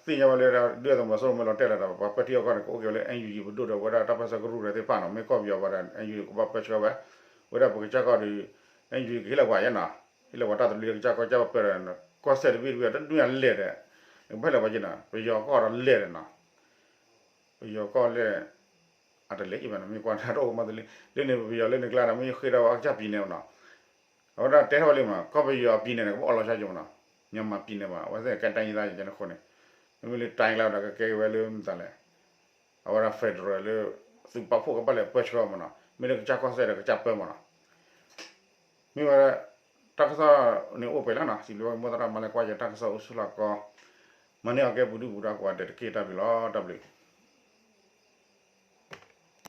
သ့ၣ်ညါဝဲလၢ ဒုၣ်ဒါသုးမီၤစိရိၤမ့ၢ်လီၤတဲာ်လီၤဒီး ပှၤပဲာ်ထံအီကီၢ်န့ၣ် ကအိၣ်က့ၤဝဲလၢ NUG ပဒိၣ်ဒီး ဝဲဒၣ်တၢ်ပၢၢ်ဆၢကရူၢ်တသ့ၣ်တဖၣ်နီၤ မ့ၢ်ကီၢ်ပယီၤပှၤဒီး NUG ကဘၣ်ပၢဆှၢဝဲ ဝဲဒၣ်ပကစၢ်ကီၢ်ဒီး NUG ကဟ့ၣ်လီၤပှၤယဲနီၤ ဟ့ၣ်လီၤပှၤတၢ်သဘျ့ကစၢ်ကီၢ်ကၢ်ပၢဒီး ကီၢ်စဲၣ်တဘ့ၣ်တဘ့ၣ်တဒူၣ်ညါလဲၣ်ဒီး နကဘၣ်ဟ့ၣ်လီၤပှၤက့နီၤ ပယီၤကီၢ်ဒီးလဲၣ်ဒီးနီၤ ပယီၤကီၢ်လဲၣ် အတလဲၤက့ဘၣ်နီၤ မ့ၢ်ကွၢ်တၢ်တအိၣ်မးတလံ လၢန့ၣ်ပယီၤလၢန့ၣ်ကျါဒီး မ့ၢ်ဃ့ဒီးအကစၢ်ပံၤန့ၣ်နီၤ အဝဲဒၣ်တဲထီၣ်ဝဲလံမး ကီၢ်ပယီၤအပံၤန့ၣ်န့ၣ် ကဘၣ်အီၣ်လီၤဆါက့မးနီၤ မြန်မာပြည်န့ၣ်ဘၣ် အဝဲသ့ၣ်ကဲတိုင်းရင်းသားန့ၣ်အဃိန့ၣ် မ့မ့ၢ်လၢ တိုင်း ကျါဒီး ကကဲက့ၤဝဲလၢမတၤလဲၣ် အဝဲဒၣ် federal လၢ သုးပာ်ဖှိၣ်ကဘၣ်လဲၤပၢဆှၢမးနီၤ မ့ၢ်လၢကစၢ်ကီၢ်စဲၣ်ဒီးကစၢ်ပၢမးနီၤ မ့ၢ်ဝဲ တၢ်ကစီၣ်န့ၣ်အိၣ်ပှဲၤလီၤနီၤ စံးဘျုးဘၣ်က့ၤမိၢ်သရၣ်မၤလၢကွၢ်ယတၢ်ကစီၣ်အိၣ်ဆူၣ်လီၤကီ မၤန့ၢ်အီၤကဲပူၤဒုၣ်ပူၤဒါကိးဂၤဒဲးတက့ၢ် တၢ်ဘျုးလီၤ တၢ်ဘျုး